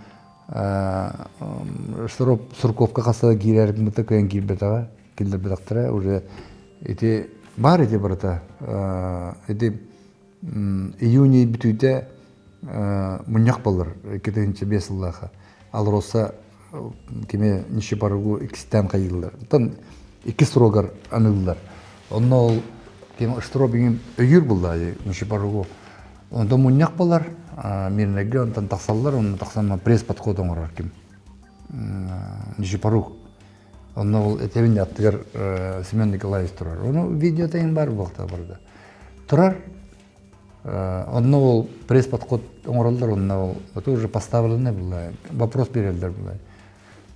[SPEAKER 2] Сурковка хаста киирэр мыта кыайан киирбэтэҕэ. Киллэрбэтэхтэрэ уже ити баар ити барыта ити июнь бүтүүтэ мунньах боллар 2005 сыллааха Алроса кими Нищебаргу иккистээн хайыыллар оттон иккис срогар аныыллар онно ол ким Штробиҥин өйүүр булла Нищебаргу онтон мунньах болар мирнэгэ онтон тахсаллар онно тахсан пресс подход оҥорор ким Нищебарук Онно ол этэбин аттыгар Семен Николаевич турар. Ону видеотайын бар буолта барда. Турар. Онно ол пресс-подход оҥороллор, онно ол это уже поставленный была. Вопрос береллер была.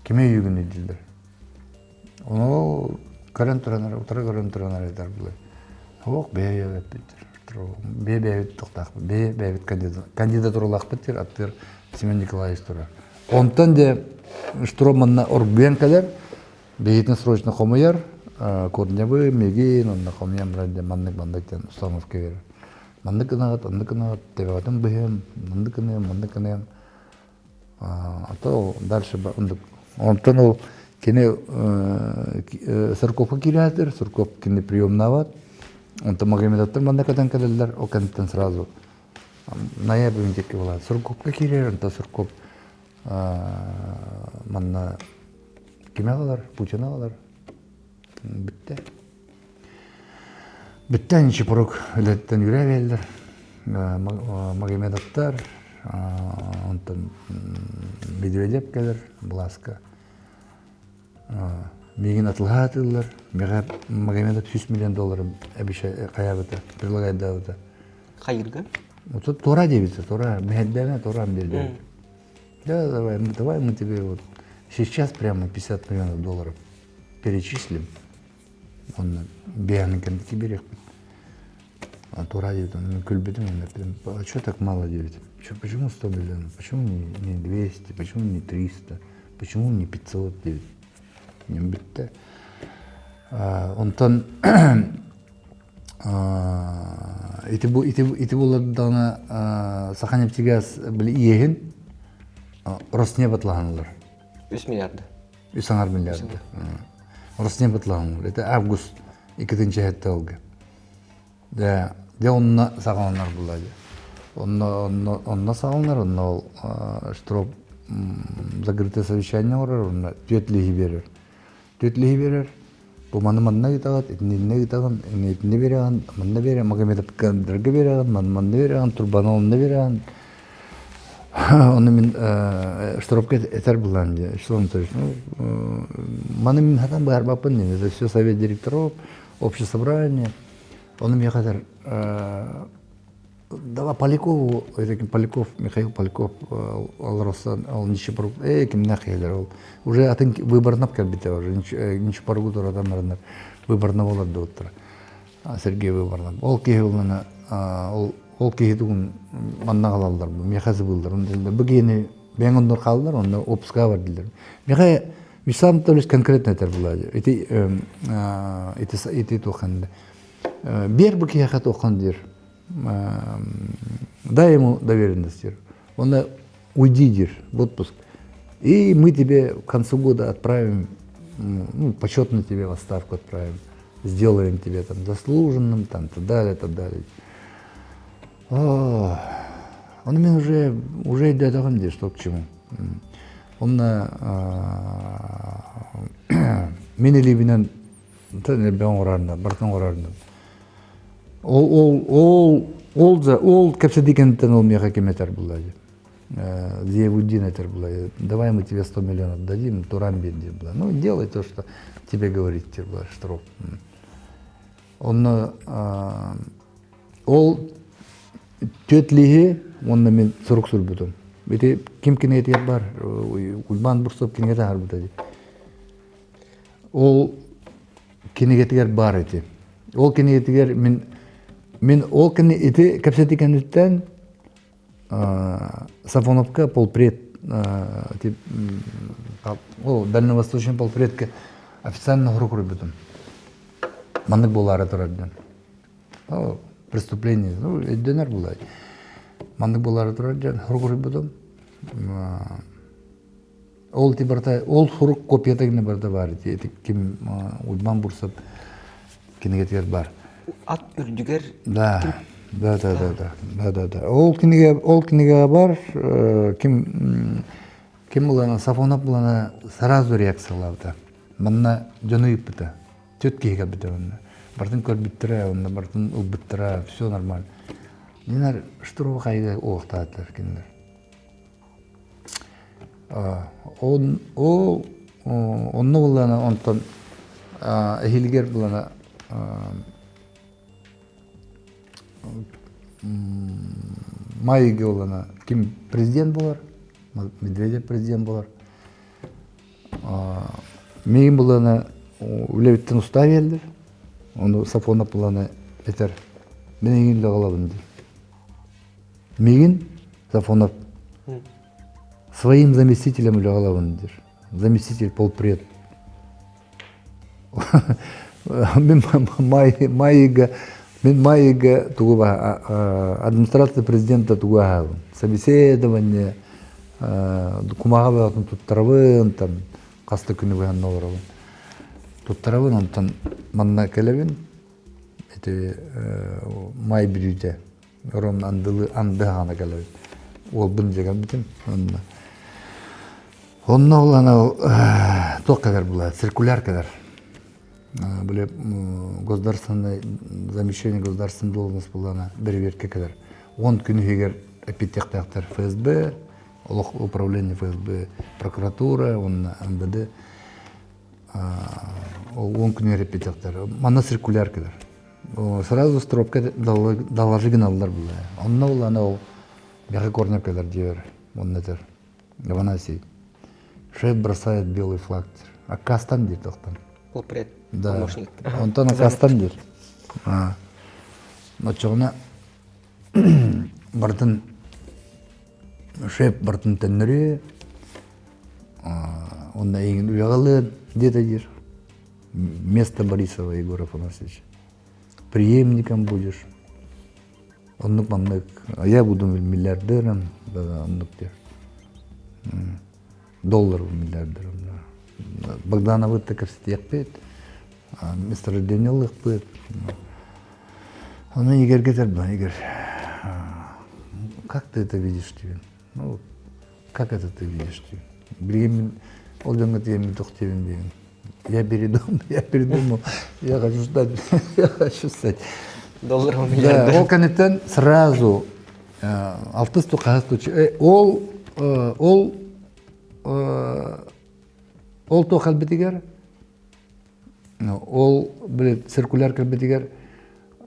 [SPEAKER 2] Кими өйүгүн дииллэр. Ону ол көрөн туранар, утары көрөн туранар этэр была. Ох, бэйэ эппиттер. Бэйэ бэйэбит тохтаахпыт, бэйэ бэйэбит кандидатуралаахпыт диир аттыгар Семен Николаевич турар. Онтон дьэ Штурм манна оргуйан кэлэр, биһитин срочно хомуйар, Корневы, мигин, онно хомуйан баран дьэ маннык-маннык диэн установка биэрэр. Маннык гынаҕыт, оннук гынаҕыт, төбөҕүтүн быһыам, маннык гыныам, маннык гыныам. А то дальше оннук. Онтон ол кини Сурковка киирээдир, Сурков кини приемнаабат. Онтон Магомедовтар манна кэтэн кэлэллэр, ол кэнниттэн сразу Ноябрь диэки буолар. Сургупка киирэр, онто Сургуп. Манна ким аҕалар? Путин аҕалар. Бүттэ. Бүттэ Ничипорук үлэттэн үрэ биэллэр. Магомедовтар, онтон Медведев кэлэр былааска. Миигин атылаһа атыыллар. Миэхэ Магомедов 100 миллион доллары обещай хайаабыта, предлагайдаабыта.
[SPEAKER 1] Хайырга?
[SPEAKER 2] Вот Тора диэбитэ, Тора, мэһэйдээмэ, Тора диэбитэ. Да, давай, давай мы тебе вот сейчас прямо 50 миллионов долларов перечислим. Онно бэйэҥин кэнники биэриэхпит. Тура диэбит, онно күлбүтүм, онно эппитим, а что так мало диэбитим? Почему 100 миллионов? Почему не 200? Почему не 300? Почему не 500 диэбит. Бүттэ. Онтон ити бу ити ити буолардаҕына Саханефтегаз били иэһин Роснефть атлаһанылар.
[SPEAKER 1] 3 миллиард.
[SPEAKER 2] Үс аҥар миллиард. Роснефть атлаһанылар. Это август иккитинчи сылга. Дьэ, дьэ онно саҕаланар буолла дьэ. Онно онно онно саҕаланар, онно ол штроп закрытое совещание оҥорор, онно түөрт лиһи биэрэр. Түөрт лиһи биэрэр. Бу маны манна ыытаҕыт, итиннэ ыытаҕын, итиннэ биэрэҕин, манна биэрэ, Магомедовкандарга биэрэҕин, манна биэрэҕин, турбаны онно биэрэҕин. Ону мин штропка этэр булан дии, Вячеслав Анатольевич, ну, маны мин хатан быһаарбаппын дии, это все совет директоров, общее собрание. Ону миэхэ этэр, давай Полякову, Поляков, Михаил Поляков, Алросан, ол Ничипорук, э, кимнээх киһилэр ол. Уже атын выборнап кэлбитэ уже, Ничипоругу туратан бараннар выборнап олордубуттара. Сергей выборнап. Ол киһи улана, ол ол киһи тугун манна аҕалаллар, миэхэ сыбыыллар. Бу киһини бэйэҥ оннур хааллар, онно отпуска бар дииллэр. Миэхэ Вячеслав Анатольевич конкретно этэр буолла. Ити ити ити туоххан биэр бу киһиэхэ туоххан диир. Дай ему доверенность диир. Он уйди диир в отпуск. И мы тебе к концу года отправим, ну, почетно тебе в отставку отправим. Сделаем тебе там заслуженным, там, так далее, так далее. Он мен уже, уже өйдөөтөҕүм дии, что к чему. Онно мин илиибинэн элбэх оҥорорунан, барытын оҥорорунан. Ол ол ол ол да ол кэпсэтии кэнниттэн ол миэхэ ким этэр буолла дии. Зиявуддин этэр буолла. Давай мы тебе 100 миллионов дадим, Туран биэр диир буолла. Ну, делай то, что тебе говорит диир буолла Штроп. Онно ол түөрт лиһи уонна мин сурук суруйбутум. Ити ким кинигэтигэр бар, Уйбаан Бурцев кинигэтэ аһарбыта дии. Ол кинигэтигэр баар ити. Ол кинигэтигэр мин мин ол кини ити кэпсэтии кэнниттэн Сафоновка полпред ол дальневосточный полпредка официально сурук суруйбутум. Маннык буолаары турар диэн. Преступление, ну, өйдөнөр буолай. Маннык буолаары турар диэн сурук суруйбутум. Ол ти барыта, ол сурук копията гына барыта баар ити ким Уйбан Бурсов кинигэтигэр бар.
[SPEAKER 1] Ат үрдүгэр
[SPEAKER 2] Да, да, да, да, да, да, да, да. Ол кинигэ, ол кинигэ бар, ким ким булана, Сафонов булана сразу реакциялаабыта. Манна дьону ыыппыта. Түөрт киһи кэлбитэ онно. Барытын көрбүттэрэ, онно барытын ылбыттара, все нормально. Кинилэр штурву хайга уохтаатылар кинилэр. Ол ол онно буллана онтон эһилигэр булана майыга булана ким президент болар Медведев президент болар миигин булана үлэбиттэн устаа биэрдилэр ону Сафонов булана этэр мин эйигин үлэҕэ ылабын диир Миигин Сафонов своим заместителем үлэҕэ ылабын диир. Заместитель полпред. Мин майыга мин майыга тугу администрация президента тугу аһаабын. Собеседование кумааҕы бөҕөтүн туттарабын там хаста күнү быһан олоробун. Туттарабын онтон манна кэлэбин ити май бүтүүтэ Ромна андылы анды хаана кэлэбит. Уолбун дьэ кэлбитим. Онно. Онно ол анал туох кэлэр була, циркуляр кэлэр. Били государственное замещение государственной должность булана бэрэбиэркэ кэлэр. Он күн иһигэр эппиттиэхтээхтэр ФСБ, олох управление ФСБ, прокуратура, уонна МВД ол он күнүгэр эппиттиэхтэр. Манна циркуляр кэлэр. Сразу стропка доложи гыналлар була. Онно булана ол меха корнер кэлэр диэр, онно этэр. Афанасий, шеф бросает белый флаг. Аккастан диир тохтон.
[SPEAKER 1] Полпред
[SPEAKER 2] Да.
[SPEAKER 1] помощник.
[SPEAKER 2] Онтон аккастан диир. Оччоҕуна бартын шеф бартын төннөрүө, онно эйигин үлэҕэ диэтэ диир. Вместо Борисова Егора Афанасьевича. Преемником будешь. Оннук маннык, а я буду миллиардером, да, оннук диир. Долларовым миллиардером, да. Богдановы-то кэпсэтиэхпит, месторождение ылыахпыт. Ону Игорьга этэр Игорь, как ты это видишь диэн? Ну, как это ты видишь диэн? Билигин мин ол дьоҥҥо тиийэммин туох диэбин диэн. Я передумал, я передумал, я хочу стать, я хочу стать.
[SPEAKER 1] Долларовым миллиардер.
[SPEAKER 2] Да, ол кэнниттэн сразу алтыс ту хаһыс ту ол ол ол туох кэлбитигэр ол били циркуляр кэлбитигэр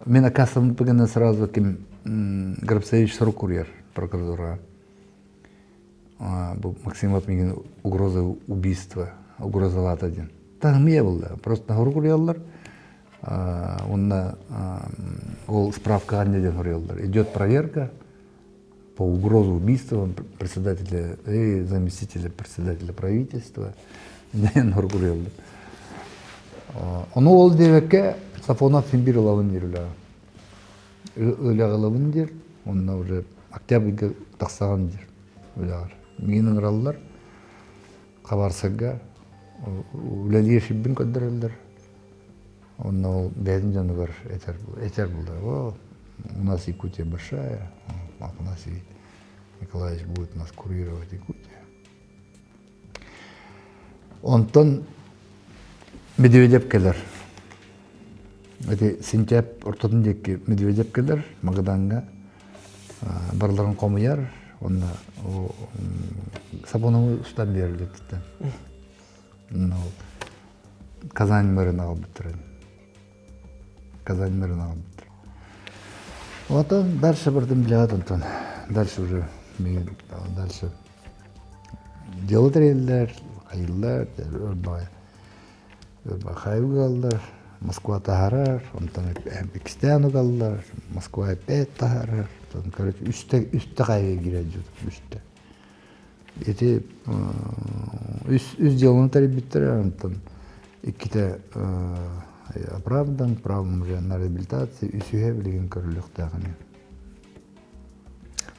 [SPEAKER 2] мин аккастаныппыгына сразу ким Грабцевич сурук куруйар прокуратураҕа бу Максимов миигин угроза убийства угрозалаата диэн таһымыйа буолла просто сурук куруйаллар уонна ол справкаҕа не диэн суруйаллар идет проверка по угрозу убийства председателя и заместителя председателя правительства диэн сурук Ону ол диэбэккэ Сафонов син биир ылабын диир үлэҕэ. Үлэҕэ ылабын диир, онно уже октябрьга тахсаҕын диир үлэҕэр. Миигин ыҥыраллар, хабарсарга үлэлиир сирбин көрдөрөллөр. Онно ол бэйэтин дьонугар этэр, этэр буолар. О, у нас Якутия большая, Афанасий Николаевич будет нас курировать Якутия. Онтон Медведев кэлэр. Ити сентябрь ортотун диэки Медведев кэлэр Магадаҥҥа барыларын хомуйар уонна Сапоновы устан биэрэллэриттэн. Ол Казань мэрин аҕалбыттара. Казань мэрин аҕалбыттара. Оттон дальше бардым билэҕит онтон. Дальше уже дальше дело тэрийэллэр, хайыыллар, өр угаллар, Москва таһаарар, онтон иккистээн угаллар, Москва опять таһаарар, короче, үстэ үстэ хайга киирэр дьон, үстэ. Ити үс үс дьыаланы тэрийбиттэрэ, онтон иккитэ оправдан, правом уже на реабилитации, үсүһэ билигин көрүлүөхтээх ини.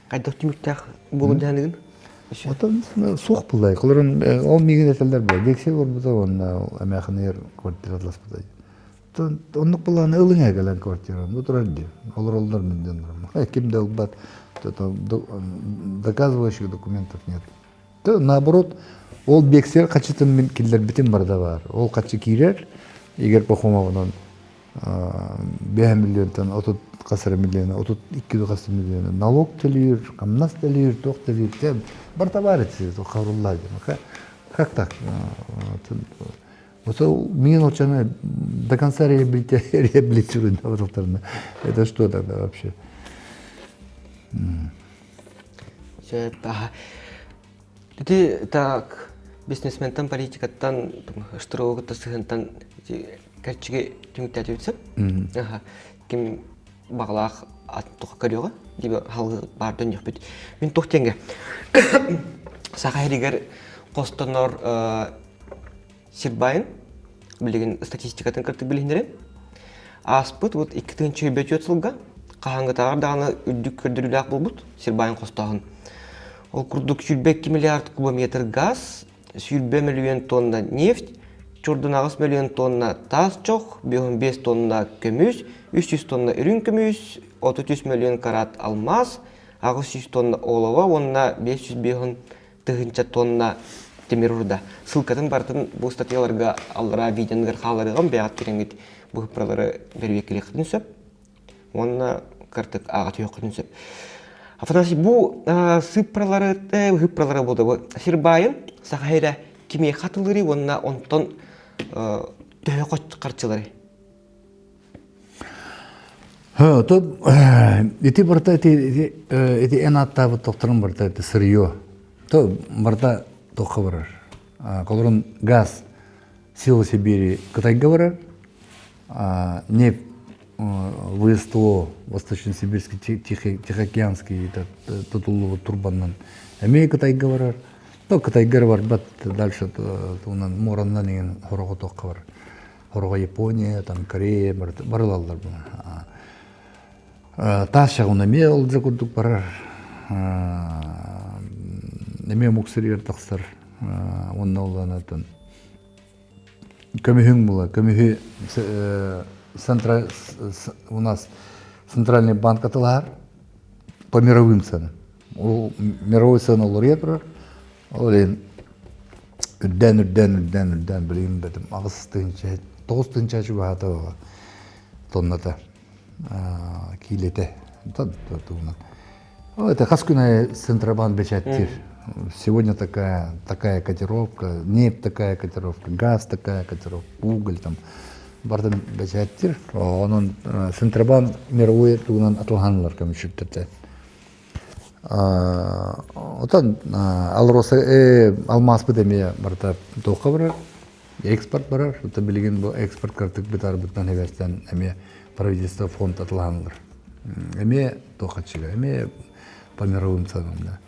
[SPEAKER 1] Хайдах түмүктээх буолун дьаныгын?
[SPEAKER 2] Отон суох буллай. Холорун ол миигин этэллэр була. Дексия көрбүтэ уонна эмээхинигэр квартира атласпыта. Оннук булааны ылыҥ кэлэн квартираны. Бу турар дии. Олороллор мин дьоннорум. Ким да ылбат. Доказывающих документов нет. Наоборот, ол биэксиэр хачытын мин киллэрбитим барда баар. Ол хачы киирэр, Игорь Пахомовынан 5 миллионтан 30 хас эрэ миллиона, 32 хас миллиона налог төлүүр, хамнас төлүүр, туох төлүүр, барыта баар этэ, харуллаа диэн. Как так? Вот мин очаны до конца реабилитируют Это что тогда вообще?
[SPEAKER 1] Ити так бизнесментэн политикаттан штурвогутта сыһынтан кэрчиги түмүктээтибит сөп. Ким баҕалаах ат туха көрүөҕэ диби халгы баар дөннөхпүт. Мин туох тенге Саха сиригэр хостонор сир баайын билигин статистикатын кыртык билиһиннэрин ааспыт вот 2004 сылга хаһааҥҥытааҕар даҕаны үрдүк көрдөрүүлээх буолбут сир баайын хостооһун. Ол курдук 22 миллиард кубометр газ, 120 мөлүйүөн тонна нефть, 48 мөлүйүөн тонна таас чох, 55 тонна көмүс, 300 тонна үрүҥ көмүс, 33 мөлүйүөн карат алмаас, 800 тонна олово уонна 505 тыһыынча тонна. Тимир Урда. Ссылкатын барытын бу статьяларга аллараа видеоныгар хааларыгым бэйэҕит кирэҥҥит бу ыппыралары бэрбиэккэлиэххитин сөп. Уонна кыртык ааҕа түһүөххүтүн сөп. Афанасий, бу сыыппаралары, ыыппаралары буолда бу сир баайын Саха сирэ кимиэхэ атылырый уонна онтон төһө харчылары?
[SPEAKER 2] То ити барыта ити ити эн ааттаабыт тохторун барыта ити сырье. То барыта тохха барар. Холорун газ сила Сибири Кытайга барар. Нефть ВСТО Восточно-Сибирский Тихоокеанский тутуллубут турбаннан эмиэ Кытайга барар. То Кытайга барбат дальше туунан муораннан иҥин хороҕо туохха барар. Хороҕо Япония, там Корея барылаллар Таас чаҕын эмиэ ол дьэ курдук барар. Эмиэ омук сиригэр тахсар. Уонна ол анатын көмүһүҥ була. Көмүһү центра у нас центральный банк атылаһар по мировым ценам. Ол мировой цена уларыйа турар. Ол иһин үрдээн үрдээн үрдээн үрдээн билигин бэтим 8 тыһыынча 9 тыһыынча чугаһаата буолла тонната киилэтэ тугунан это хас күн аайы Центробанк бэчээттиир сегодня такая такая котировка нефть такая котировка газ такая котировка уголь там барытын бэчээттиир онон Центробанк мировой тугунан атылаһанылар көмүчүттэртэ Отон АЛРОСА алмааспыт эмиэ барыта туохха барар, экспорт барар. Оттон билигин бу экспорт кыратык бытаарбытынан эбэстэн эмиэ правительство фонд атылаһанылар. Эмиэ туоххаччыга, эмиэ по мировым ценам да.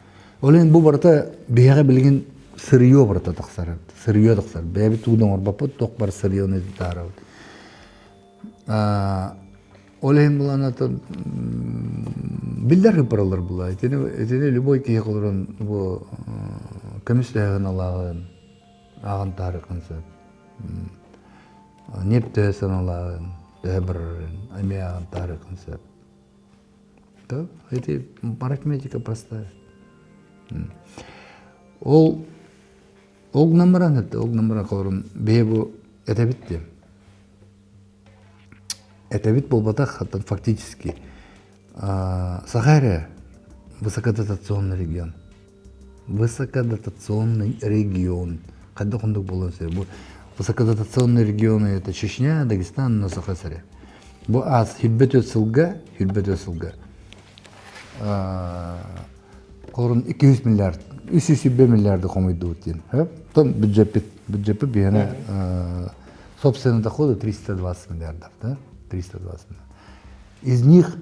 [SPEAKER 2] Ол иһин бу барыта биһиэхэ билигин сырье барыта тахсар. Сырье тахсар. Бэйэбит тугу да оҥорбоппут, туох бар сырьены таһаарабыт. Ол иһин булан биллэр ыппаралар була. Итини, итини любой киһи олорон бу көмүс дэһэҕин алааҕын ааҕан таарыаххын сөп. Нефть төһө саналааҕын, төһө барарын эмиэ ааҕан таарыаххын сөп. То эти арифметика простая. Ол ол гынан баран ол гынан баран холорун бэйэ бу этэбит диэн. Этэбит буолбатах, оттон фактически Саха эрэ высокодотационный регион. Высокодотационный регион. Хайдах оннук буолуон сөп. Бу высокодотационный регионы это Чечня, Дагестан, но Саха сирэ. Бу аас 24 сылга, 24 сылга Холорун 200 миллиард, 320 миллиарды хомуйдубут диэн. Потом бюджеппит, бюджеппит биһиэнэ собственные доходы 320 миллиардов, да? 320 миллиардов. Из них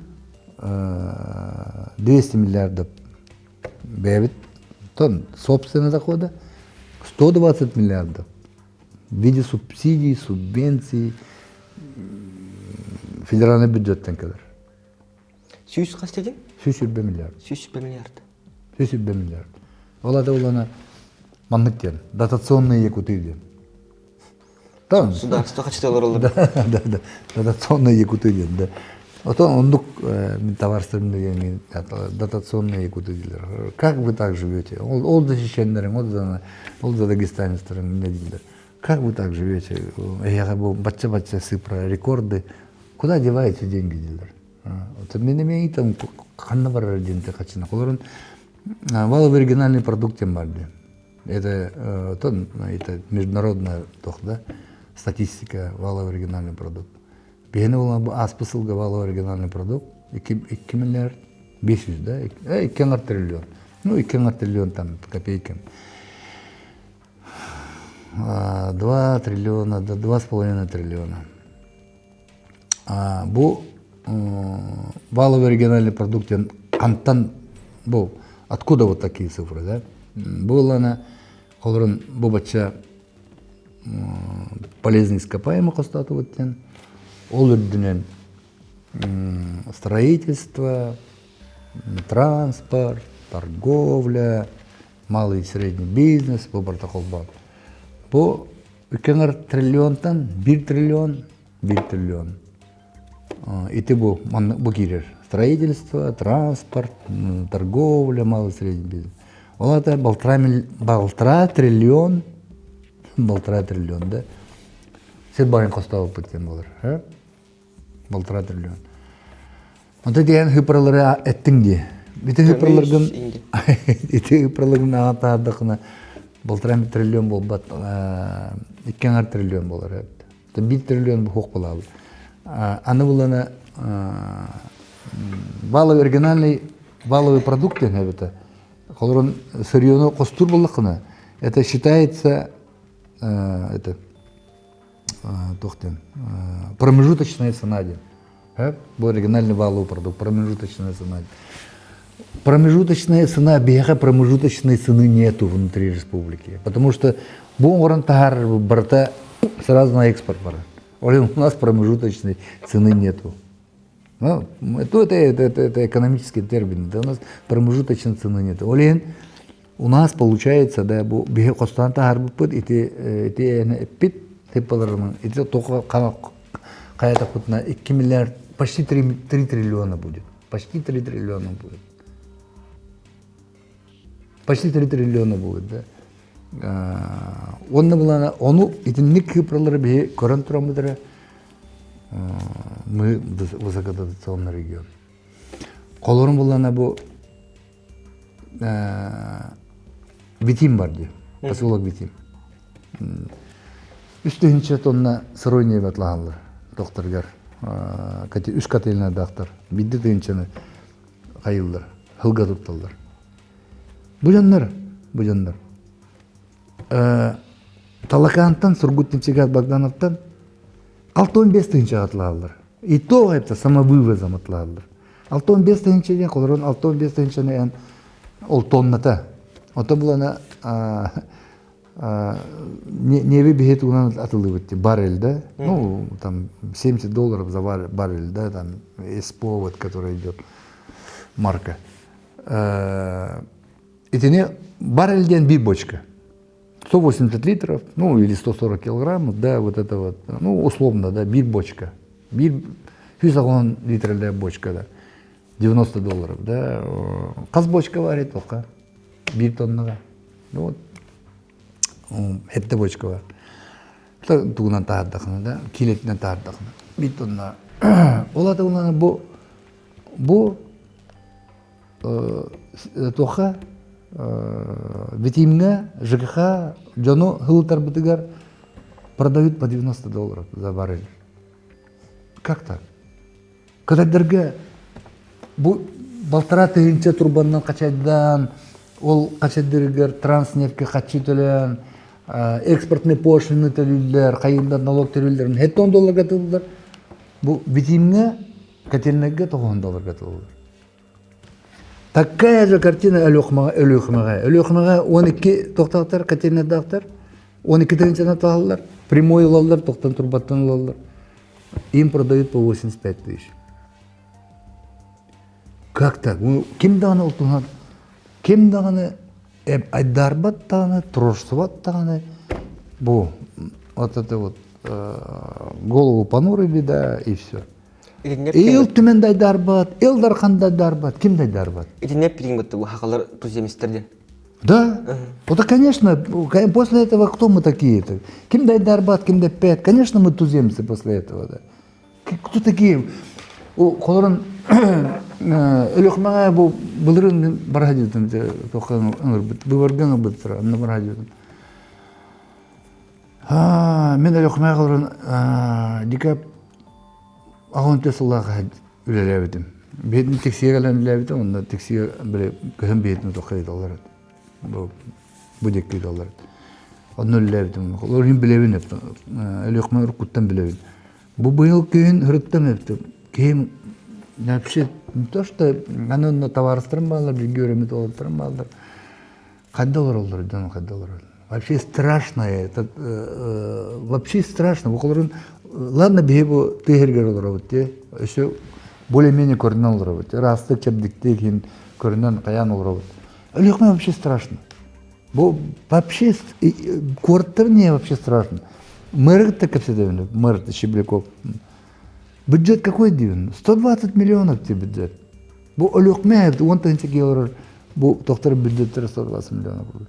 [SPEAKER 2] 200 миллиардов бэйэбит тон собственные доходы, 120 миллиардов в виде субсидий, субвенций федеральный бюджеттен кэлэр.
[SPEAKER 1] Сүүс хас дедиң?
[SPEAKER 2] 120 миллиард.
[SPEAKER 1] 120 миллиард.
[SPEAKER 2] 120 миллиард. Ол ата улана маннык диэн, дотационные якуты диэн.
[SPEAKER 1] Там. Государство хачыталар олор.
[SPEAKER 2] Да, да, да. Дотационные якуты диэн, да. Ото оннук товарством деген дотационные якуты диилэр. Как вы так живете? Ол, ол да чеченнериҥ, ол да, ол да дагестанецтарыҥ не дииллэр. Как вы так живете? Эһиэхэ бу бачча-бачча цифра, рекорды. Куда деваете деньги дииллэр. Мин эмиэ там ханна барар диэн хачына. Олорун валовый региональный продукт диэн бар диэн. Это, это международная тох, да, статистика валовый региональный продукт. Биһиэхэ буолан бу ааспыт сылга валовый региональный продукт 2 миллиард 500, да, 2 триллион. Ну, 2 триллион там копейками. 2 триллиона, да 2,5 триллиона. Бу валовый региональный продукт хантан бу откуда вот такие цифры, да? Бу холорун бу бачча полезный ископаемый хостоотубут диэн ол үрдүнэн строительство, транспорт, торговля, малый и средний бизнес бу барыта холбоон. Бу үкэҥэр триллионтан 1 триллион, 1 триллион. Ити бу, манна бу киирэр. Строительство, транспорт, торговля, малый и средний бизнес. Ол аата балтараа, балтараа триллион, балтараа триллион да сир баайын хостообуппут диэн буолар. Балтараа триллион. Онто диэн хыпыралары эттиҥ дии. Ити хыпыраларгын ити хыпыраларгын аҕа таһаардаххына балтараа триллион буолбат, икки аҥар триллион буолар эбит. Биир триллион суох буолаабыт. Аны булана валовый оригинальный валовый продукт диэн эбитэ. Холорун сырьену хостуур буоллаххына, это считается это туох диэн промежуточная цена диэн. Бу оригинальный валовый продукт, промежуточная цена. Промежуточная цена, биһиэхэ промежуточной цены нету внутри республики. Потому что бу оҥорон таһаарар барыта сразу на экспорт барар. У нас промежуточной цены нету. Ну, это, это, это, это экономический термин. Да, у нас промежуточной цены нет. Ол иһин у нас получается, да, бу биһи хостоон таһаарбыппыт ити ити эппит тыппаларынан ити тоҕо хайатахпытына 2 миллиард почти 3, 3 триллиона будет. Почти 3 триллиона будет. Почти 3 триллиона будет, да. Онно булана ону итинник кыпралары биһи көрөн тураммыт мы высокодотационный регион. Холорун булана бу Витим бар дии, поселок Витим. Үс тыһыынча тонна сырой небе атлаһаллар докторгар. Үс котельнайдаахтар. Биирдэ тыһыынчаны хайыыллар, сылга тутталлар. Бу дьоннор, бу дьоннор Талакаантан Сургут Нефтегаз Богдановтан 65 тыһыынчаҕа атлаһаллар. И то это самовывозом атлаһаллар. 65 тыһыынча диэн холорон 65 тыһыынчаны эн ол тонната. Ото булана небе биһи тугунан атылыбыт баррель, да? Ну, там 70 долларов за баррель, да, там СПО, вот, который идет, марка. Итини баррель диэн биир бочка. 180 литров, ну или 140 килограммов, да, вот это вот, ну условно, да, биир бочка. Биир 110 литрлээх бочка, да, 90 долларов, да. Хас бочка варит тоққа? Биир тоннаға. Ну вот, сэттэ бочка бар. Тугунан таһардахына, да, килетинэн таһардахына. Биир тонна. Ол ата бу бу туохха Витимҥэ ЖКХ дьону сылытарбытыгар продают по 90 долларов за баррель. Как так? Кытайдарга бу балтараа тыһыынча турбаннан хачайдаан, ол хачайдарыгар транснефтьке хаччы төлөөн, экспортный пошлины төлүүллэр, хайыыллар налог төлүүллэр, 70 долларга тыллар. Бу Витимҥэ котельнайга 90 долларга тыллар. Такая же картина Өлүөхүмэҕэ Өлүөхүмэҕэ. Өлүөхүмэҕэ 12 тохтоохтор, котельнайдаахтар. 12 тыһыынчаны таһаллар. Прямой ылаллар, тохтон турбаттан ылаллар. Им продают по 85 тысяч. Как так? Ким даҕаны ол туһунан ким даҕаны айдаарбат даҕаны, туруорсубат даҕаны бу вот это вот голову понурили, да, и все. Ил Түмэн да айдаарбат, Ил Дархан да айдаарбат, ким да айдаарбат.
[SPEAKER 1] Итиннэ пириҥ бу хахалар туземистер
[SPEAKER 2] Да. Вот, конечно, после этого кто мы такие-то? Ким да айдаарбат, ким да эппэт. Конечно, мы туземцы после этого, да. Кто такие? Холорун Өлүөхүмэҕэ бу былырыын бара сылдьыбытым быбарга ыҥырбыттара, онно бара сылдьыбытым. Мин Өлүөхүмэҕэ олорон дика аҕыс сыллаах үлэлээбитим. Биһитин тиксигэ кэлэн үлэлээбитим, онно тиксигэ били көһөн биһитин отоххо ыыталлар этэ. Бу бу диэки ыыталлар этэ. Онно үлэлээбитим. Олор иһин билэбин Өлүөхүмэ уруккуттан билэбин. Бу быйыл күһүн ырыттым эбит. Киһим вообще не то что аны онно табаарыстарым бааллар, бииргэ үөрэммит уолаттарым бааллар. Хайда олороллор дьон хайда олороллор. Вообще страшно это вообще страшно. Бу холорун ладно биһи бу тыа сиригэр олоробут дии. Өссө более-менее көрүнэн олоробут. Ыраастык, чэбдиктик иһин көрүнэн хайаан олоробут. Өлүөхүмэ вообще страшно. Бу вообще куораттар не вообще страшно. Мэр кытта кэпсэтэбин, мэр Щебляков. Бюджет какой диибин? 120 миллионов тебе бюджет. Бу Өлүөхүмэ 10 тыһыынча киһи олорор. Бу тохтор бюджеттері 120 миллионов рублей.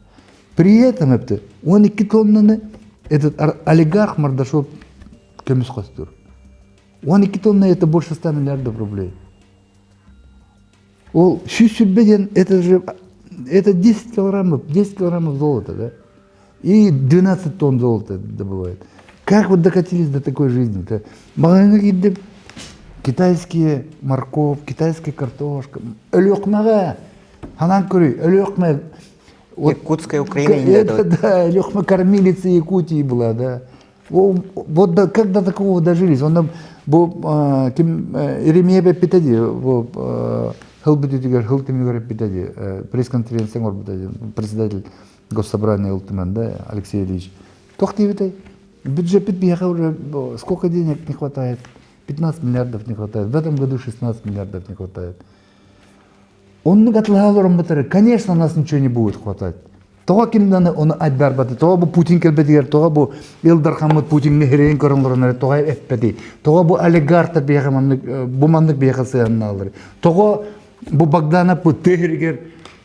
[SPEAKER 2] При этом это 12 тоннаны этот олигарх Мордашов көмүс хостуур. 12 тонна это больше 100 миллиардов рублей. Ол 100 диэн это же это 10 килограммов, 10 килограммов золота, да? И 12 тонн золота добывает. Как вот докатились до такой жизни-то? Маҕаһыыҥҥа киирдим, китайские морковь, китайская картошка. Өлүөхүмэҕэ, ханан көрүй, Өлүөхүмэ.
[SPEAKER 1] Вот, Якутская Украина.
[SPEAKER 2] Это, да, Өлүөхүмэ кормилица Якутии была, да. Вот да, как до такого дожились? Он бу ким Еремеев эппитэ дии, бу хыл бүтүтүгэр, хыл түмүгэр эппитэ дии, пресс-конференция оҥорбута дии, председатель госсобрания Ил Түмэн, да, Алексей Ильич. Туох диэбитэй? Бюджет биһиэхэ уже сколько денег не хватает? 15 миллиардов не хватает. В этом году 16 миллиардов не хватает. Оннук атылаһа олороммутары, конечно, нас ничего не будет хватать. Тоҕо кимданы оны айдарбаты, тоҕо бу Путин кэлбэтигэр, тоҕо бу Ил Дархаммыт Путиҥҥа сирэйин көрөн олороннор, тоҕо эппэтий, тоҕо бу олигархтар биһиэхэ маннык, бу маннык биһиэхэ сыһыаннааллар, тоҕо бу Богданов бу тыа сиригэр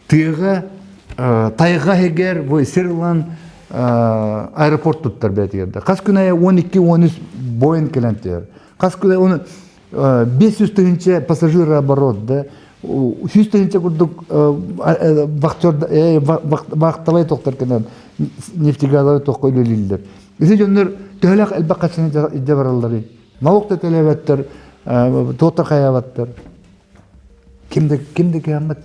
[SPEAKER 2] тыаҕа тайҕа иһигэр бу сир ылан аэропорт туттар бэйэтигэр да. Хас күн айы 12-13 Боинг кэлэн түһэр. Хас күн оны 500 тыһыынча пассажирооборот да 100 тыһыынча курдук вахтер вахтовай тохтор кэнэн нефтегазовай тохко үлэлииллэр. Ити дьоннор төһөлөөх элбэх хаччыны илдьэ баралларый? Налог да төлөөбөттөр, туоттар хайаабаттар. Ким да ким да кыаммат.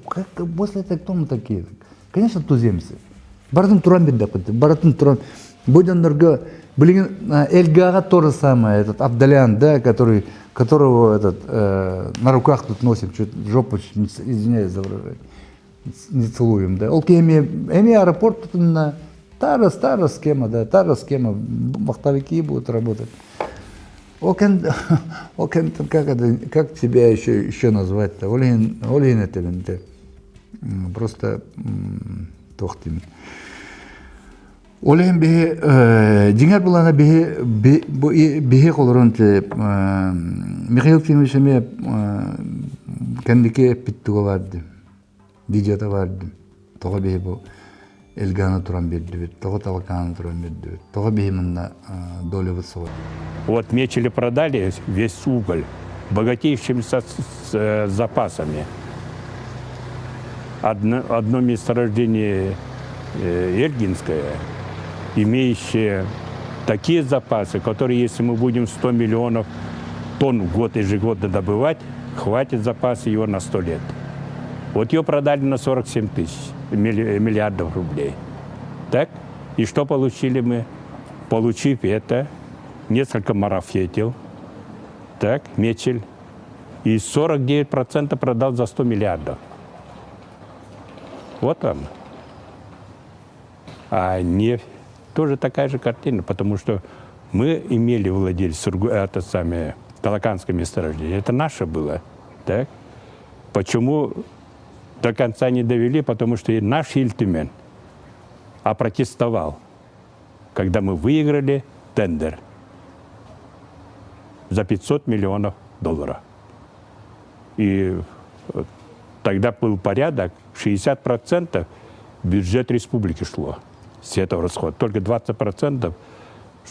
[SPEAKER 2] Как после это кто мы такие? Конечно, туземцы. Барытын туран биэрдэхпит. Барытын туран. Бу дьоннорго билигин Эльгаҕа то же самое, этот Абдалян, да, который, которого этот, э, на руках тут носим, чуть жопу, извиняюсь за выражение, не целуем, да. Ол эми, эми аэропорт на та старая схема, да, та же схема, вахтовики будут работать. Окен, окен, как это, как тебя еще, еще назвать-то? Олин, Олин это, просто туох диибин. Ол иһин биһи дьиҥэр булана биһи биһи холорун Михаил Тимович эмиэ кэнники эппит туга барды видеота барды тоҕо биһи бу Эльганы туран биэрдибит тоҕо Талакааны туран биэрдибит тоҕо биһи манна долябыт суох
[SPEAKER 5] Вот мечели продали весь уголь богатейшими запасами. Одно, одно месторождение Эльгинское, имеющее такие запасы, которые, если мы будем 100 миллионов тонн в год ежегодно добывать, хватит запаса его на 100 лет. Вот ее продали на 47 тысяч миллиардов рублей. Так? И что получили мы? Получив это, несколько марафетил, так, Мечель, и 49% продал за 100 миллиардов. Вот вам. А нефть тоже такая же картина, потому что мы имели владели Сургу, это самое, Талаканское месторождение. Это наше было. Так? Почему до конца не довели? Потому что и наш Ил Түмэн опротестовал, когда мы выиграли тендер за 500 миллионов долларов. И тогда был порядок, 60% бюджет республики шло с этого расхода. Только 20%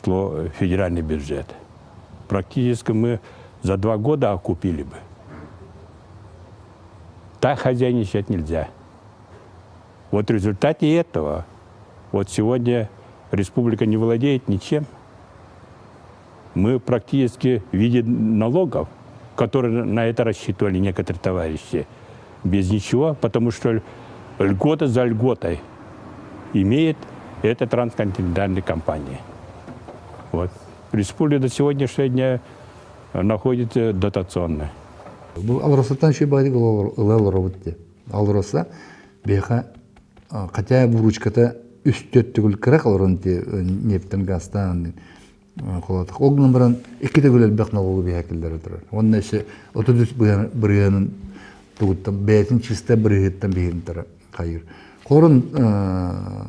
[SPEAKER 5] шло в федеральный бюджет. Практически мы за два года окупили бы. Так хозяйничать нельзя. Вот в результате этого, вот сегодня республика не владеет ничем. Мы практически в виде налогов, которые на это рассчитывали некоторые товарищи, без ничего, потому что льгота за льготой имеет эта трансконтинентальная компания. Вот. Республика до сегодняшнего дня находится дотационная.
[SPEAKER 2] Бу Алросаттан үчүгэй баҕайытык ыла олоробут дии. Алроса биһиэхэ хотя выручката үс түөрт төгүл кыра олорон дии нефтэн газтаан холоотох. Ол гынан баран икки төгүл элбэх налогу биһиэхэ киллэрэ турар. Уонна өссө 33 бырыһыанын тугуттан бэйэтин чисто бырыһыттан биһирин хайыр. Холорун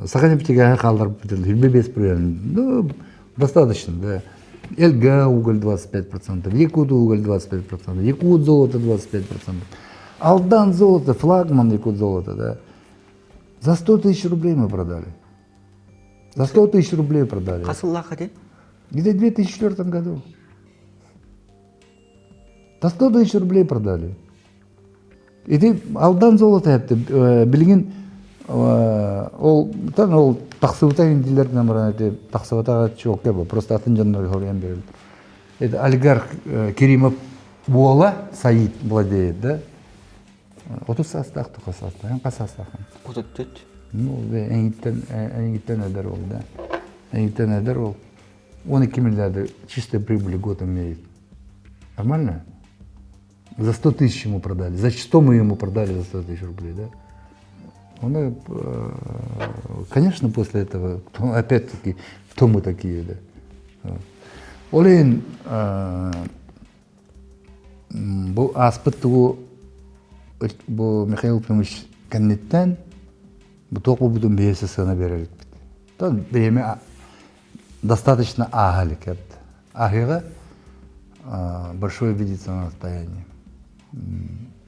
[SPEAKER 2] Саха нефтегааһы хаалларбыт 25 бырыһыан ну достаточно да. ЛГ уголь 25%, Якут уголь 25%, Якут золото 25%. Алдан золото, флагман Якут золото, да. За 100 тысяч рублей мы продали. За 100 тысяч рублей продали.
[SPEAKER 1] Хас сыллаах эти?
[SPEAKER 2] Где-то в 2004 году. За 100 тысяч рублей продали. Ити Алдан золото эпти билигин ол тан ол тахсыбыта индилерден баран эти тахсыбатаҕа чуолкай бу просто атын дьоннор хоруйан берилди. Это олигарх Керимов уола Саид владеет, да? 30 саастаах тоҕо саастаах, эн хас саастааххын?
[SPEAKER 1] 34.
[SPEAKER 2] Ну, эйигиттэн эйигиттэн эдэр ол, да. Эйигиттэн эдэр ол. 12 миллиарда чистой прибыли год имеет. Нормально? За 100 тысяч ему продали. За что мы ему продали за 100 тысяч рублей, да? Он, конечно, после этого, опять-таки, кто мы такие, да? Ол иһин бу ааспыт тугу бу Михаил Ефимович кэнниттэн бу туох буолбутун биһиэхэ сыана биэрэр эбиппит. Бириэмэ достаточно ааһа илик эбит. Аһыыга большое видится на расстоянии.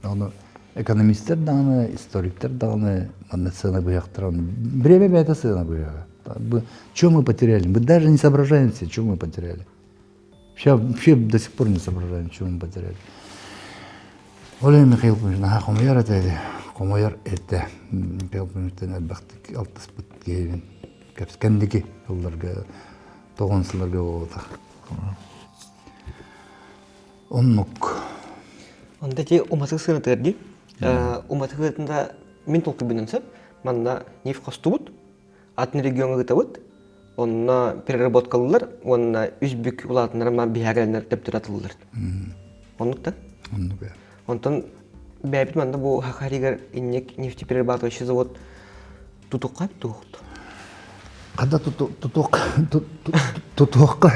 [SPEAKER 2] Ону экономистер даҕаны, историктар даҕаны манна сыана быһыахтара. Время бэйэтэ сыана быһыаҕа. Что мы потеряли? Мы даже не соображаемся, что мы потеряли. Вообще, вообще до сих пор не соображаем, что мы потеряли. Ол иһин Михаил Ефимович наһаа хомойор этэ хомойор этэ. Михаил Ефимовичтан элбэхтик алтыспыт киһибин. Кэнники сылларга, тоҕон сылларга буолбатах. Оннук.
[SPEAKER 1] Онда ти уматык сыанатыгар дии. Уматык сыанатында мин толкуйбунан сөп. Манна нефть хостубут, атын региоҥҥа ыытабыт. Онно переработкалыылар уонна үс бүк улаатыннар ма биһээгэлэннэр төптөр атыллар. Оннук да?
[SPEAKER 2] Оннук ээ.
[SPEAKER 1] Онтон бэйэбит манна бу Хахаригар инник нефтеперерабатывающий завод тутукка туохт.
[SPEAKER 2] Хада тутуохха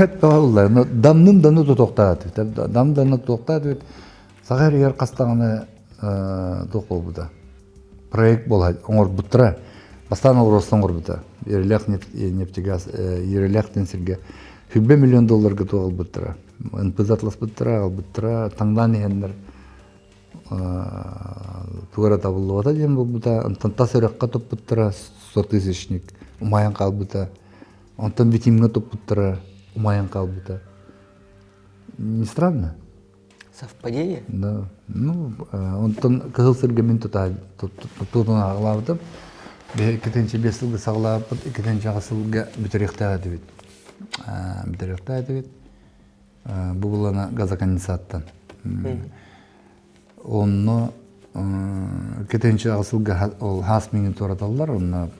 [SPEAKER 2] этпэҕэ но дамным даны тутуохтаат дам даны тутуохтаат бит саха эригэр хастаҕына туох буолбута проект буола оҥорбуттара бастаан оҥорбута оҥорбута Ерелях нефтегаз Ерелях диэн сиргэ 100 миллион долларга туох ылбыттара НПЗ атласпыттара аҕалбыттара таҥнаан иһэннэр туга эрэ табыллыбата диэн буолбута онтон тас үрэххэ туппуттара 100 тысячник умайан хаалбыта онтон Витимҥэ туппуттара умайан хаалбыта не странно
[SPEAKER 1] Совпадение?
[SPEAKER 2] Да. Ну, онтон кыһыл сиргэ мин тутун аҕалаабытым. Иккитинчи биэс сылга саҕалаабыт, иккитинчи аҕыс сылга бүтэриэхтээх этибит. Бүтэриэхтээх этибит. Бу булана газоконденсаттан. Онно иккитинчи аҕыс сылга ол хаас миҥин туораталлар, онно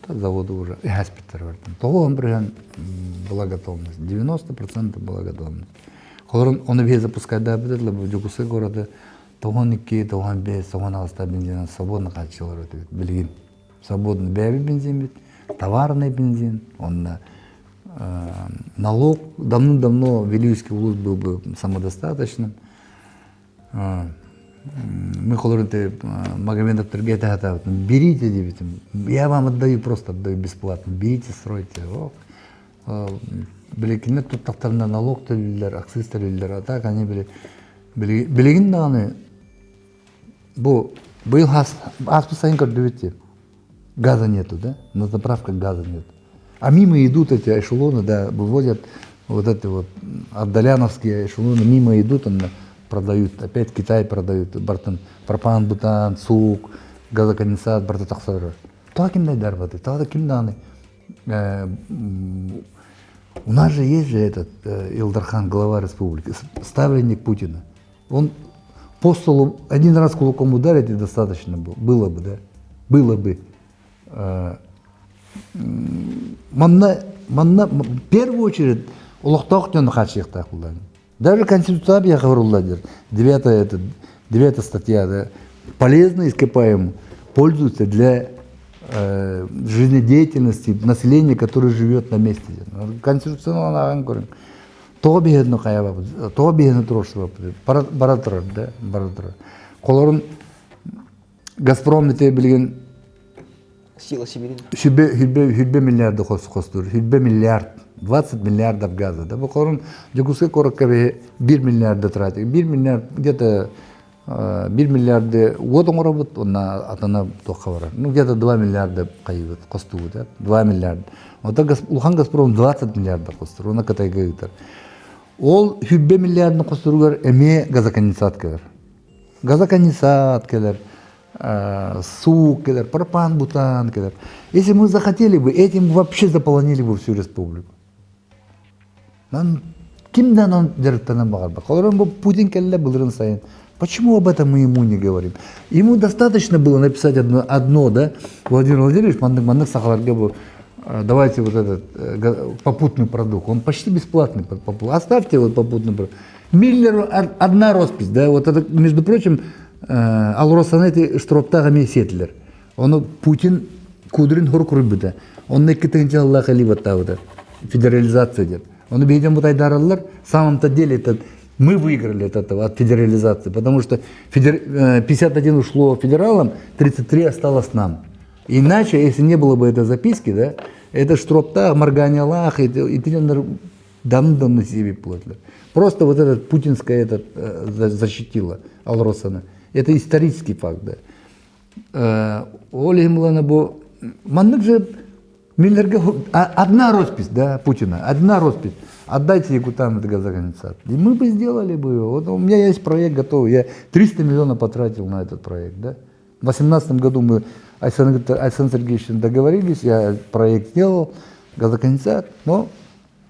[SPEAKER 2] заводу уже иһэспиттэр бартан. Тоҕо он бырыһан была готовность. 90% была готовность. Холорун ону биһи запускайдаабыт бу Дьокуускай города 92, 95, 96 бензин свободно хааччылар этибит билигин. Свободно бэйэбит бензинбит, товарный бензин, онно налог давным-давно Вилюйский улус был бы самодостаточным. Мы холорун Магомедовтарга это берите диэбитим. Я вам отдаю, просто отдаю бесплатно. Берите, стройте. Били кинилэр туттахтарына налог төлүүллэр, акциз төлүүллэр, а так они били билигин даҕаны бу быйыл ааспыт сайын көрдүбүт дии. Газа нету, да? На заправках газа нет. А мимо идут эти эшелоны, да, вывозят вот эти вот абдаляновские эшелоны, мимо идут, он продают, опять Китай продают, бартын пропан, бутан, сук, газоконденсат, барыта тахсар. Тоҕо ким дарбаты, тоҕо ким даҕаны у нас же есть же этот Ил Дархан, глава республики, ставленник Путина. Он по столу один раз кулаком ударить и достаточно было бы, да? Было бы. Манна, манна, в первую очередь, олохтоох дьону хааччыйыахтаах буоллаҕа. Даже Конституция диир, девятая, это, девятая статья, да, полезные ископаемые пользуются для жизнедеятельности населения, которое живет на месте. Конституционно ааҕан көрүҥ. Тоҕо биһиэни хайабабыт, тоҕо биһиэни туруорсубаппыт, бара турар, да, бара турар. Холорун Газпром ити билигин
[SPEAKER 1] Сила Сибири.
[SPEAKER 2] Сүбэ, сүбэ, сүбэ миллиарды хостуур, сүбэ миллиард, 20 миллиардов газа. Да, бу холорун Дьокуускай куоракка 1 миллиарды тратит. 1 миллиард где-то 1 миллиарды уот оҥоробут, уонна атына туохха барар. Ну, где-то 2 миллиарда хайыбыт, хостуубут, 2 миллиард. Ота улахан Газпром 20 миллиарда хостур, уонна Кытайга ыытар. Ол хүббэ миллиардын хосторугар эмиэ газоконденсат кэлэр. Газоконденсат кэлэр, сук кэлэр, пропан, бутан кэлэр. Если мы захотели бы, этим вообще заполонили бы всю республику. Нам ким да онон дьарыктанан баҕарбат. Холобур, бу Путин кэллэ былырын сайын. Почему об этом мы ему не говорим? Ему достаточно было написать одно, одно да, Владимир Владимирович, маннык маннык сахаларга бу давайте вот этот попутный продукт, он почти бесплатный. Оставьте вот попутный продукт. Миллеру одна роспись, да, вот это, между прочим, АЛРОСАны эти штроптаах эмиэ сиэтилэр. Ону Путин Кудрин хор куруйбута. Онно икки тыһыынча сыллаах илии баттаабыта. Федерализация диэн. Ону биһиги бутайдараллар. Самом-то деле это мы выиграли от этого, от федерализации, потому что 51 ушло федералам, 33 осталось нам. Иначе, если не было бы этой записки, да, это штроптах, марганялах, и, и давно-давно себе платили. Просто вот этот путинская этот защитила АЛРОСАны. Это исторический факт, да. Ол иһин булана бу маннык же Миллерге одна роспись, да, Путина, одна роспись. Отдайте якутам этот газоконденсат. И мы бы сделали бы его. Вот у меня есть проект готовый. Я 300 миллионов потратил на этот проект, да. В 2018 году мы Александр, Александр Сергеевичем договорились, я проект сделал, газоконденсат, но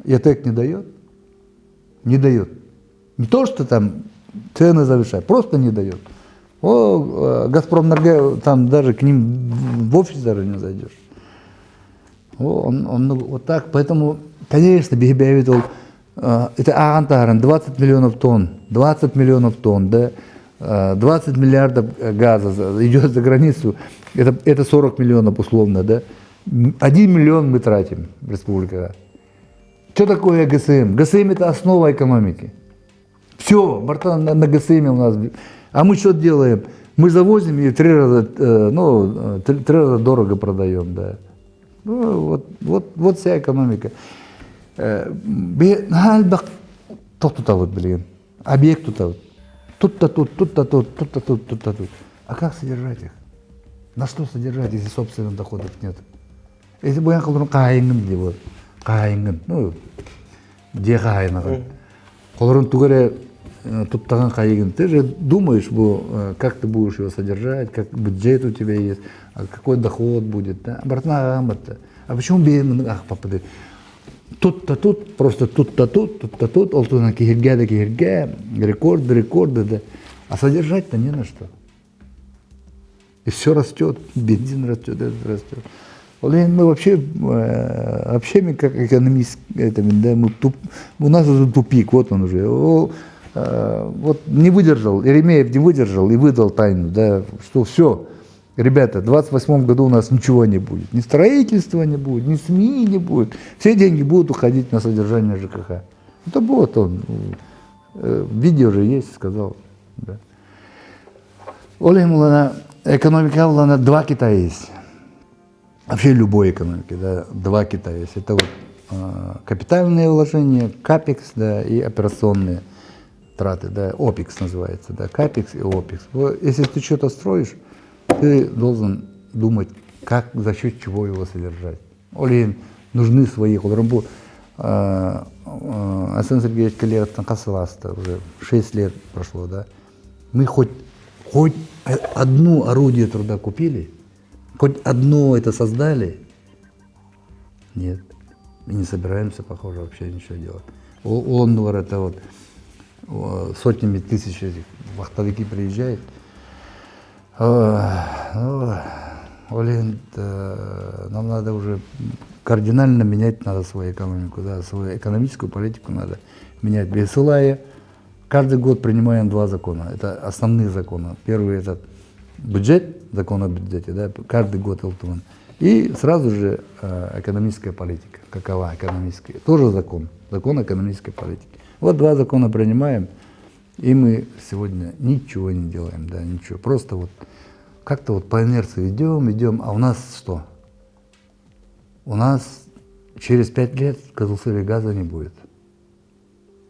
[SPEAKER 2] ЯТЭК не дает. Не дает. Не то, что там цены завышают, просто не дает. О, Газпромэнерго, там даже к ним в офис даже не зайдешь. О, он, он ну, вот так, поэтому, конечно, биһиги ол это ааҕан таһааран 20 миллионов тонн, 20 миллионов тонн, да, 20 миллиардов газа идет за границу, это, это 40 миллионов условно, да. 1 миллион мы тратим в республиках. Что такое ГСМ? ГСМ это основа экономики. Все, братан, на, на ГСМ у нас. А мы что делаем? Мы завозим и три раза, ну, три, три раза дорого продаем, да. Ну, вот, вот, вот вся экономика. Элбэх тутабыт билигин. Объект тутабыт. Тут-то тут, тут-то тут, тут-то тут, тут-то тут. А как содержать их? На что содержать, если собственных доходов нет? Если бу эн хаһайыҥҥын дии вот. Хаһайыҥҥын. Ну, дьиэ хаһайынаҕын. Холобур тугу эрэ туттаҕын хайыгын. Ты же думаешь, бу, как ты будешь его содержать, как бюджет у тебя есть, какой доход будет. Да? Братан А почему бэйэм ах папады? Тут-то тут, просто тут-то тут, тут-то тут, ол туһунан киһиргээ да киһиргээ, рекорды, рекорды, да. А содержать-то не на что. И все растет, бензин растет, это растет. Мы вообще, вообще мы как экономист, это, да, мы туп, у нас уже тупик, вот он уже. О, вот не выдержал, Еремеев не выдержал и выдал тайну, да, что все, ребята, в 28 году у нас ничего не будет, ни строительства не будет, ни СМИ не будет, все деньги будут уходить на содержание ЖКХ. Это вот он, видео же есть, сказал. Да. Ол иһин экономика улана два кита есть. Вообще любой экономики, да, два кита есть. Это вот э, капитальные вложения, капекс, да, и операционные траты, да, ОПЕКС называется, да, капекс и ОПЕКС. Вот, если ты что-то строишь, ты должен думать, как, за счет чего его содержать. Ол иһин нужны свои бу Александр Сергеевич кэлиэҕиттэн хас уже 6 лет прошло, да. Мы хоть, хоть одну орудие труда купили, хоть одно это создали? Нет. И не собираемся, похоже, вообще ничего делать. Он, это вот сотнями тысяч этих вахтовики приезжают. Ну, Блин, нам надо уже кардинально менять надо свою экономику, да, свою экономическую политику надо менять. Без каждый год принимаем два закона. Это основные законы. Первый это бюджет, закон о бюджете, да, каждый год Ил И сразу же экономическая политика. Какова экономическая? Тоже закон. Закон экономической политики. Вот два закона принимаем, и мы сегодня ничего не делаем, да, ничего. Просто вот как-то вот по инерции идем, идем, а у нас что? У нас через 5 лет Кызыл газа не будет.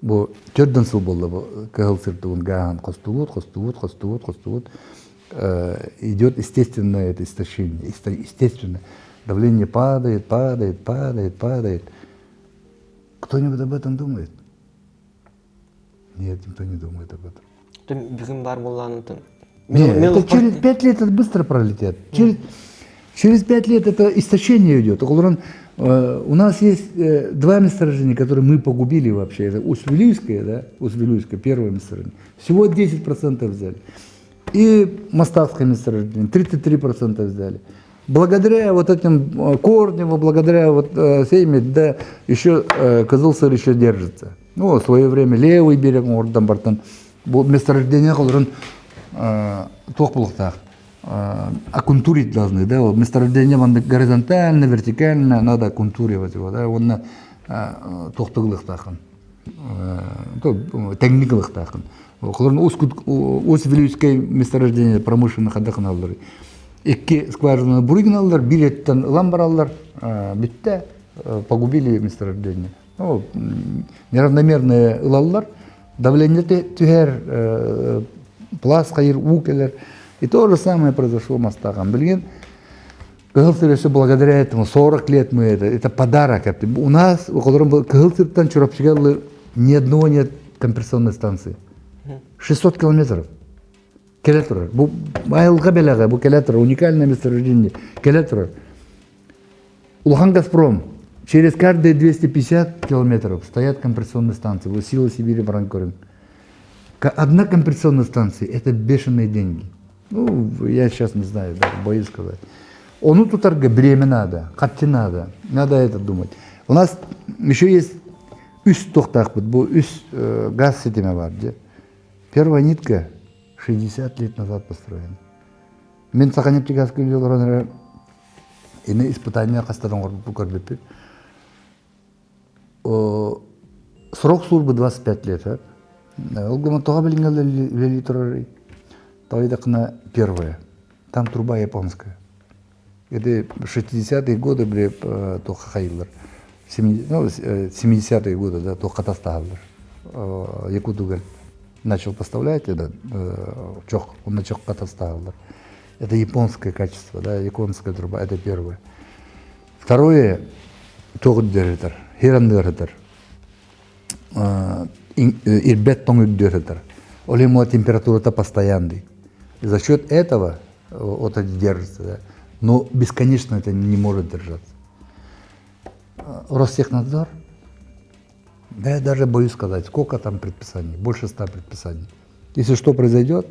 [SPEAKER 2] Бу төрдөн сыл буолла бу кыһыл сырдыгын гааһын хостубут, хостубут, хостубут, хостубут. Идет естественное это истощение, естественно. Давление падает, падает, падает, падает. Кто-нибудь об этом думает? Нет, никто не думает об этом.
[SPEAKER 1] Бүгүн бар буоллаанытын.
[SPEAKER 2] Нет, это через пять лет это быстро пролетят. Через, через пять лет это истощение идет. У нас есть два месторождения, которые мы погубили вообще. Это Усть-Вилюйское, да, Усть-Вилюйское, первое месторождение. Всего 10% взяли. И Мостовское месторождение, 33% взяли. Благодаря вот этим Корневу, благодаря вот всеми, да, еще Кызыл-Сыр еще держится. Ну, в свое время левый берег оҥордон бартан бу месторождение холорун туох булуктаах оккунтурить должны, да, вот месторождение горизонтально, вертикально, надо оккунтуривать его, да, уонна туохтугулуктаахын тэҥник ылыктаахын. Холорун Усть-Вилюйское месторождение промышленный хайдах гыналлар. Икки скважинаны буруй гыналлар, биир өттүн ылан бараллар, бүттэ, погубили месторождение. Ну, неравномерные ылаллар, давление түһэр, пласт хайыр, уу кэлэр. И то же самое произошло Мастааҕар. Билигин Кыһыл Сыр благодаря этому 40 лет мы это, это подарок. У нас, у котором Кыһыл Сыртан Чурапчыга ни одного нет компрессионной станции. 600 километров. Кэлэ турар. Бу айылҕа бэлэҕэ, бу кэлэ турар, уникальное месторождение. Кэлэ турар. Улахан Газпром. Через каждые 250 километров стоят компрессионные станции. Вы силы Сибири баран көрүҥ. Одна компрессионная станция – это бешеные деньги. Ну, я сейчас не знаю, даже боюсь сказать. Ону тутарга время надо, харчы надо, надо это думать. У нас еще есть үс туохтаахпыт, бу үс газ ситимэ баар дии. Первая нитка 60 лет назад построена. Мин Саханефтегазка үлэлии олорон эрэ ини испытание хастан оҥорбуппун көрбүппүт. Срок службы 25 лет. Ол гынан тоҕо билиҥҥэ үлэлии турарый? Тоҕо первое. Там труба японская. Это 60-е годы были туохха хайыллар. Ну, 70-е годы, да, туохха тастаһаллар. Якутуголь начал поставлять это чох, он чохха тастаһаллар. Это японское качество, да, японская труба, это первое. Второе, туох үрдүөр сир анныгар ирбэт тоҥ үрдүөр Ол ему температура-то постоянный. И за счет этого вот это держится. Да? Но бесконечно это не может держаться. Ростехнадзор, да я даже боюсь сказать, сколько там предписаний, больше 100 предписаний. Если что произойдет,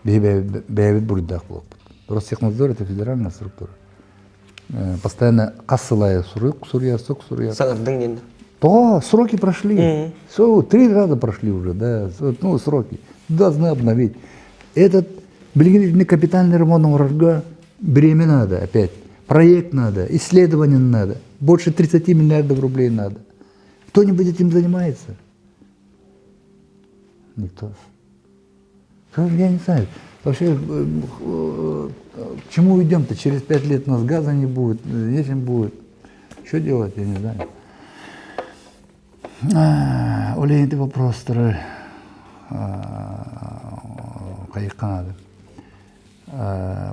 [SPEAKER 2] бэйэбит буруйдаах буолуохпут. Ростехнадзор это федеральная структура. Постоянно хас сыл аайы сурук суруйар, сук суруйар.
[SPEAKER 1] Саҥардыҥ диэн.
[SPEAKER 2] То сроки прошли. Все, три раза прошли уже, да, ну, сроки. Должны обновить. Этот, билигин капитальный ремонт оҥорорго время надо опять. Проект надо, исследование надо. Больше 30 миллиардов рублей надо. Кто-нибудь этим занимается? Никто. Я не знаю. Вообще, к чему идем-то? Через 5 лет у нас газа не будет, нечем будет. Что делать, я не знаю. Ол эти вопростары хайыахха надо.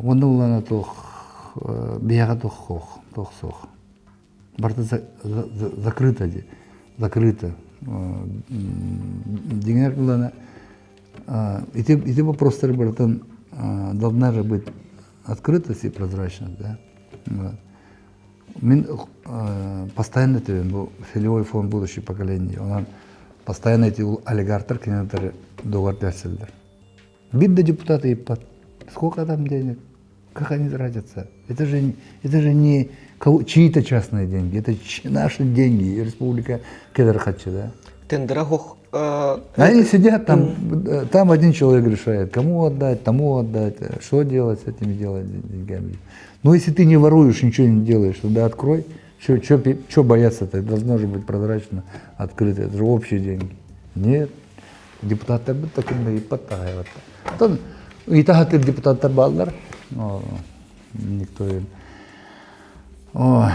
[SPEAKER 2] Онно улана туох биһиэхэ туох суох, туох суох. Барыта закрыто дии, закрыто. Дьиҥэр ылана ити, ити вопростары барытын должна же быть открытость и прозрачность, да. Вот. Мин постоянно этэбин бу целевой фонд будущего поколения. Онон постоянно эти олигархтар кинилэр договор түһэрсэллэр. Биир да депутат ыйыппат. Сколько там денег? Как они тратятся? Это же не чьи-то частные деньги, это наши деньги, республика кэлэр харчы, да?
[SPEAKER 1] Тендера суох
[SPEAKER 2] Они сидят там, там один человек решает, кому отдать, тому отдать, что делать с этими делать деньгами. Но если ты не воруешь, ничего не делаешь, тогда открой. Что бояться-то? Должно же быть прозрачно, открыто. Это же общие деньги. Нет. Депутаттар бит таким ыйыппат. Оттон ыйытаһатыр депутаттар бааллар. Никто Ой.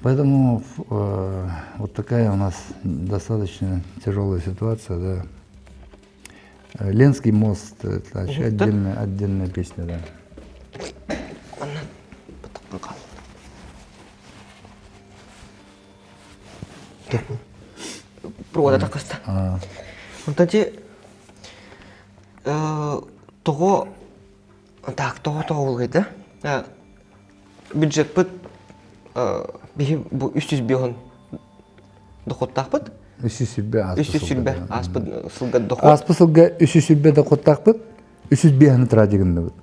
[SPEAKER 2] Поэтому вот такая у нас достаточно тяжелая ситуация, да. Ленский мост, это вообще отдельная, отдельная песня, да.
[SPEAKER 1] Провода такыста. Онтон ти тоҕо так тоҕо тоҕо булгайда бюджетпыт биһи бу 305 дохуоттаахпыт
[SPEAKER 2] 320
[SPEAKER 1] 320 ааспыт сылга дохуот
[SPEAKER 2] Ааспыт сылга 320 дохуоттаахпыт, 305 тратить гынныбыт.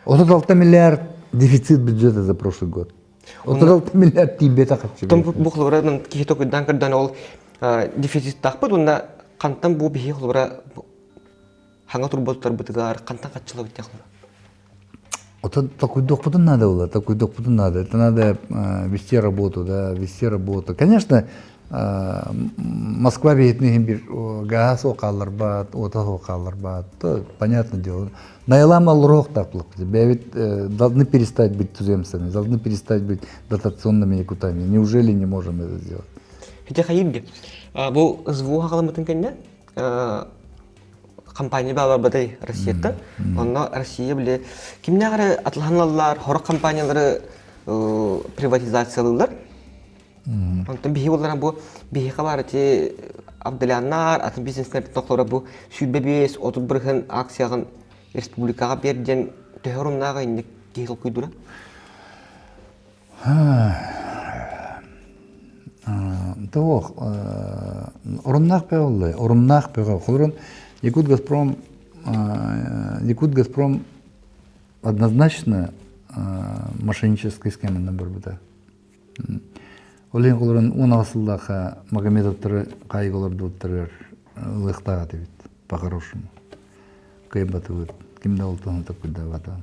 [SPEAKER 2] 36 миллиард дефицит бюджета за прошлый год. 36 миллиард тиийбэтэх харчы.
[SPEAKER 1] Том бу холобура киһи токуйдаан көрдөөн ол дефициттаахпыт уонна хантан бу биһи холобура хаҥа турбуттарбытыгар хантан хаччылабыт диэх
[SPEAKER 2] Вот такуйдуохпутун надо было, такуйдуохпутун надо. Это надо вести работу, да, вести работу. Конечно, Москва биһитин бир гаас хаалларбат, уота хаалларбат, понятное дело. Найылам аллуруохтаахпыт. Бэйэбит должны перестать быть туземцами, должны перестать быть дотационными якутами. Неужели не можем это сделать?
[SPEAKER 1] Хотя хайырги. Бу СВО хаҕаламмытын кэннэ компания бааларбатай Россияттан. Онно Россия били кимнээх эрэ атылаһаналлар, хорох компаниялары приватизациялыыллар. Онтон биһи боллара бу биһиэхэ баар ити Абдыляннар, атын бизнестэр тохлора бу 25 30 бырыһын акцияҕын республикаҕа бер диэн төһө оруннааҕа инник киһи толкуйдуура?
[SPEAKER 2] Того оруннаах бөҕө оллай, оруннаах бөҕө. Холорун Якут Газпром Якут Газпром однозначно мошеннической схеманан барбыта. Ол иһин холорун 16 сыллаахха Магомедовтары хаайыга олордубуттарыгар ылыахтаах этибит по-хорошему. Кыайбатыбыт. Ким да ол туһунан толкуйдаабата.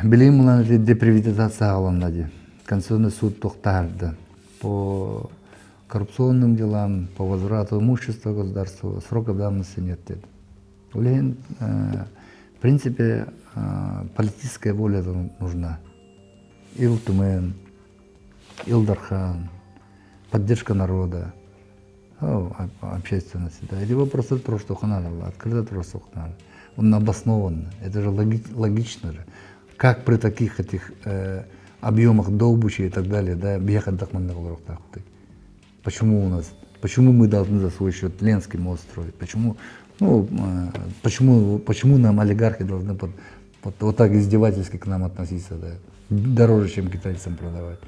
[SPEAKER 2] Билигин булан деприватизация аҕаланна дии. Конституционный суд туохтаһарды. По коррупционным делам, по возврату имущества государству сроков давности нет деді. Ол иһин, в принципе, политическая воля нужна. Ил Түмэн, Ил Дархан, поддержка народа, общественности. Да. Эти вопросы просто надо, открыто просто надо. Он обоснованно. Это же логично же. Как при таких этих объемах добычи и так далее, да, ехать Почему у нас, почему мы должны за свой счет Ленский мост строить? Почему, ну, почему, почему нам олигархи должны под, под, вот так издевательски к нам относиться, да? Дороже, чем китайцам продавать.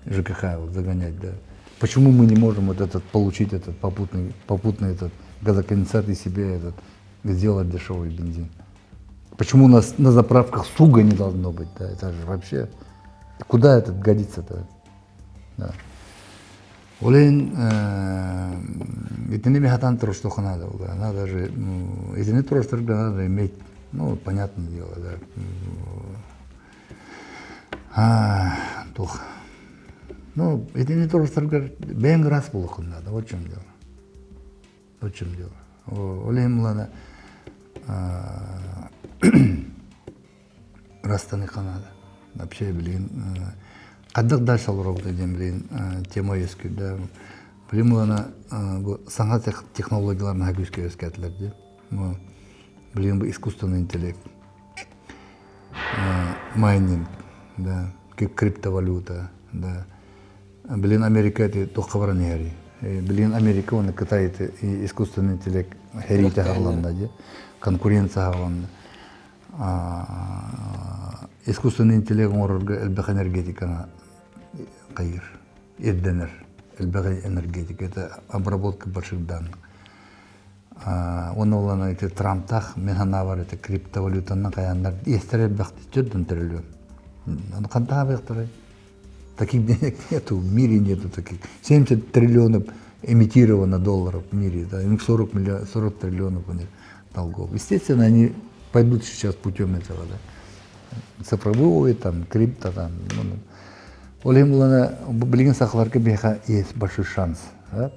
[SPEAKER 2] ЖКХ вот загонять, да. Почему мы не можем вот этот получить этот попутный, попутный этот газоконденсат и себе этот сделать дешевый бензин? Почему у нас на заправках суга не должно быть, да? Это же вообще куда этот годится-то? Да. Ол иһин итини мехатан туруштуха надо было. Надо же, итини туруштарга надо иметь, ну, понятное дело, да. Тух. Ну, итини туруштарга бэйэҥ ыраас буолуоххун надо, вот в чем дело. Вот в чем дело. Ол иһин булана ырастаныахха наада. Вообще, билигин хайдах дальше олоробут диэн билигин тема үөскүүр Билим ылана бу саҥа технологиялар наһаа күүскэ үөскээтилэр дии. Билигин бу искусственный интеллект, майнинг, да, криптовалюта, да. Билигин Америка ити туохха баран иһэрий? Билигин Америка уонна Кытай ити искусственный интеллект сэриитэ аһылланна дии, конкуренция аһылланна. Искусственный интеллект оҥорорго элбэх энергетиканы хайыыр, ирдэнэр. Элбэх энергетика, это обработка больших данных. Уонна улана ити Трамптаах мин санаабар ити криптовалютанан хайааннар иэстэрэ элбэхтик төрдөн төрөлүөн. Ону хантан абыахтарай? Таких денег нету, в мире нету таких. 70 триллионов эмитировано долларов в мире, да, у них 40, миллион, 40 триллионов у них долгов. Естественно, они пойдут сейчас путем этого, да. Цифровой, там, крипто, там. Ну, ол иһин булана билигин сахаларга биһиэхэ есть большой шанс. Да?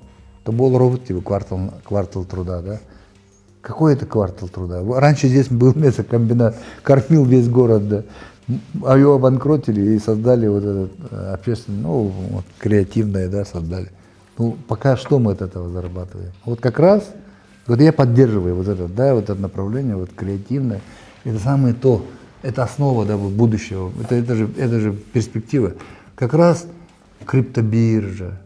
[SPEAKER 2] То был робот типа квартал, квартал труда, да? Какой это квартал труда? Раньше здесь был мясокомбинат, кормил весь город, да. А его обанкротили и создали вот этот общественный, ну, вот, креативное, да, создали. Ну, пока что мы от этого зарабатываем? Вот как раз, вот я поддерживаю вот это, да, вот это направление, вот креативное. Это самое то, это основа, да, вот будущего, это же перспектива. Как раз криптобиржа,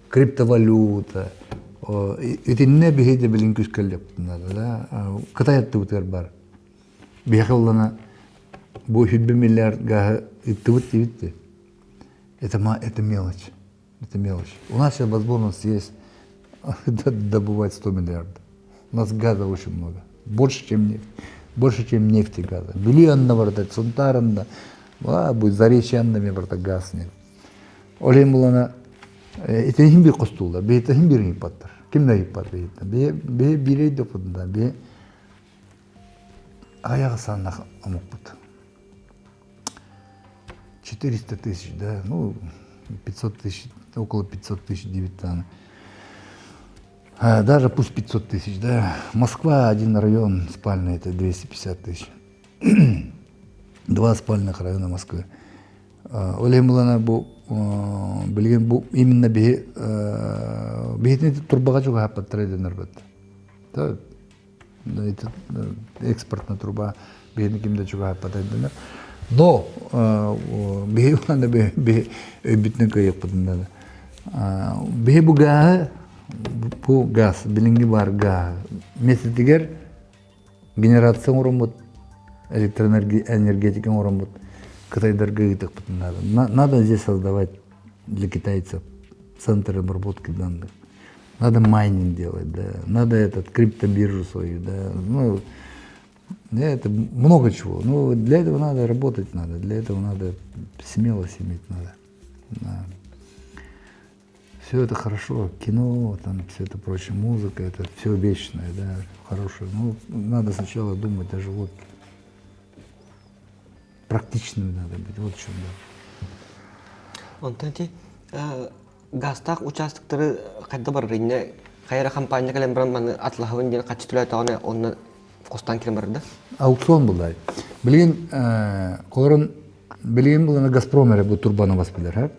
[SPEAKER 2] криптовалюта, итиннэ биһи да билин күскэллэппит надо, да, Кытай аттыбытыгар бар. Биһиэхэ улана бу 100 миллиард гааһы ыттыбыт диэбит Это, это мелочь. Это мелочь. У нас сейчас возможность есть добывать 100 миллиардов. У нас газа очень много. Больше, чем нефть. Больше, чем нефти газа. Бүлүү анна барда, Сунтарында, бу Заречьянными барда газ нет. Ол иһин булана итин бир хостуулар, бэйэтин бир ыйыппаттар. Ким да ыйыппат бэйэттэн. Бэйэ бэйэ биирэй да да бэйэ аяғы саннах омукпут. 400 тысяч, да, ну, 500 тысяч, около 500 тысяч девятан. А, даже пусть 500 тысяч, да. Москва, один район спальный, это 250 тысяч. Два спальных района Москвы. Ол иһин булана бу билигин бу именно биһи биһитини турбаҕа чугаһаппаттара дэнэр бат. Экспортная труба биһини ким да чугаһаппата дэнэр. Но биһи улана биһи өйбүтүнэн кыайыахпытын надо. Биһи бу гааһы бу газ билиҥҥи баар гааһы миэстэтигэр генерация оҥороммут, электроэнергетика оҥороммут кытайдарга ыытыахпытын наада. Надо здесь создавать для китайцев центр обработки данных. Надо майнинг делать, да. Надо этот криптобиржу свою, да. Ну, это много чего. Ну, для этого надо работать надо, для этого надо смелость иметь надо. Да. Все это хорошо, кино, там все это прочее, музыка, это все вечное, да, хорошее. Ну, надо сначала думать о желудке. Практичным надо быть, вот в чем да.
[SPEAKER 1] Онтон ити газтаах участоктары хайда барар инне хайра хампаанньа кэлэн баран маны атлаһабын диэн хаччы төлөөтөҕүнэ онно хостаан киирэн барар да?
[SPEAKER 2] Аукцион булдай. Билигин холорун билигин булана Газпром эрэ бу турбаны бас билэр,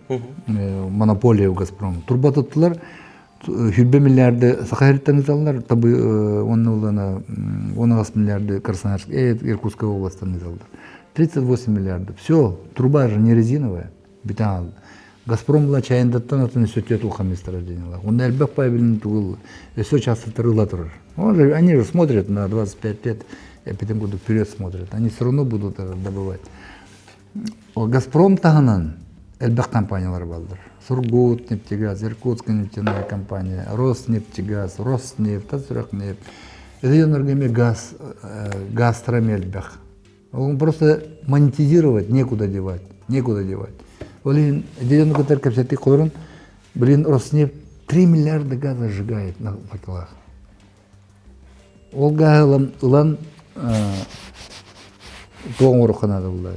[SPEAKER 2] монополия у Газпром. Турба туттулар, 100 миллиарды Саха сириттэн ыыталлар, табы онно улана 10 миллиарды Красноярск, Иркутская областан ыыталлар. 38 миллиардов. Все, труба же не резиновая. Бүтэн Газпром була Чайындаттан атын өссө улахан месторождениялар. Онно элбэх паабилин тугул өссө участоктар ыла турар. Он же, они же смотрят на 25 лет, эпидем году вперед смотрят. Они все равно будут добывать. Газпром таһынан элбэх компаниялар бааллар. Сургут нефтегаз, Иркутская нефтяная компания, Роснефтегаз, Роснефть, Татсурахнефть. Это газ, газ элбэх. Он просто монетизировать некуда девать, некуда девать. Ол иһин дьону кытары кэпсэтии холорун, блин, Роснефть 3 миллиарда газа сжигает на факелах. Ол гааһы ылан туох оҥоруохха наада булла.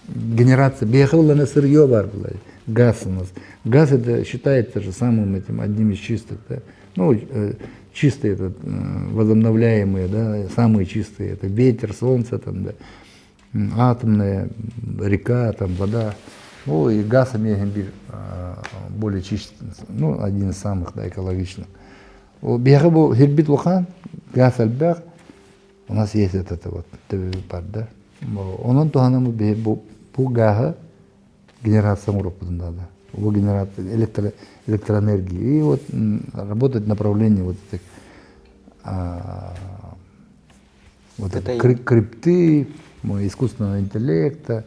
[SPEAKER 2] Генерация. Биһиэхэ ыллана сырье бар була. Газ у нас. Газ это считается же самым этим одним из чистых, да. Ну, чистые этот, возобновляемые, да, самые чистые. Это ветер, солнце, там, да, атомная река, там, вода. Ну, и газ эмиэ более чистый, ну, один из самых, да, экологичных. Биһиэхэ бу сирбит улахан, газ элбэх, у нас есть этот вот бар, да. Онон туһанаммыт биһи бу, бу гааһы генерация оҥоруохпутун наада. Бу генерация электро, электроэнергии. И вот работать направление вот этих вот это крипты, искусственного интеллекта,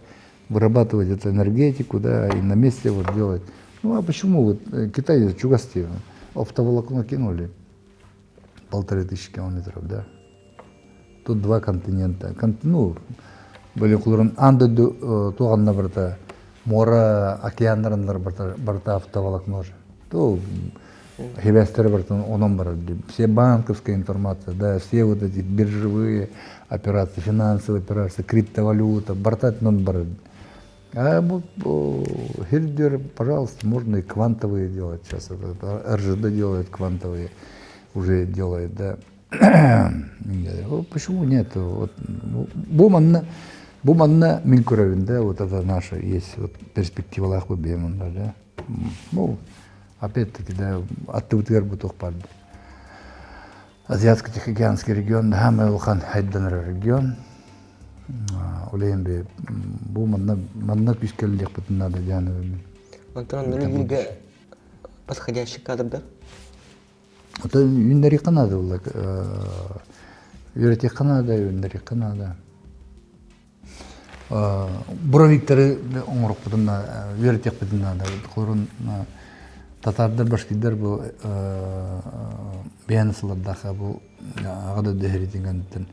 [SPEAKER 2] вырабатывать эту энергетику, да, и на месте вот делать. Ну а почему вот Китай чугас дии, оптоволокно кинули 1500 километров, да. Тут два континента. Кон, ну, были кулурун анды туганна барта муора океаннарыннар барта барта оптоволокно же. То сибээстэрэ барта онон барар. Все банковская информация, да, все вот эти биржевые операции, финансовые операции, криптовалюта, барта онон барар. А вот Хильдер, пожалуйста, можно и квантовые делать сейчас. РЖД делает квантовые, уже делает, да. Почему нет? Вот, бу манна. Бу манна мин көрөбүн да, вот это наша есть вот перспективалаах бу биһи манна да. Ну, опять-таки да, аттыбытыгар бу туох баар. Азиатско-Тихоокеанский регион самый улахан хайданар регион. Ол иһин бу манна манна күүскэллиэхпитин надо диэн мин.
[SPEAKER 1] Онтон онно бииргэ подходящий кадрдар?
[SPEAKER 2] Оттон үүннэриэххэ наада буолла. Үөрэтиэххэ наада, үүннэриэххэ наада. Буровиктары оҥорохпутун үөрэтиэхпитин наада. Холорун татардар, башкирдар бу бэйэни сыллардаахха бу аҕа дойду сэриитин кэнниттэн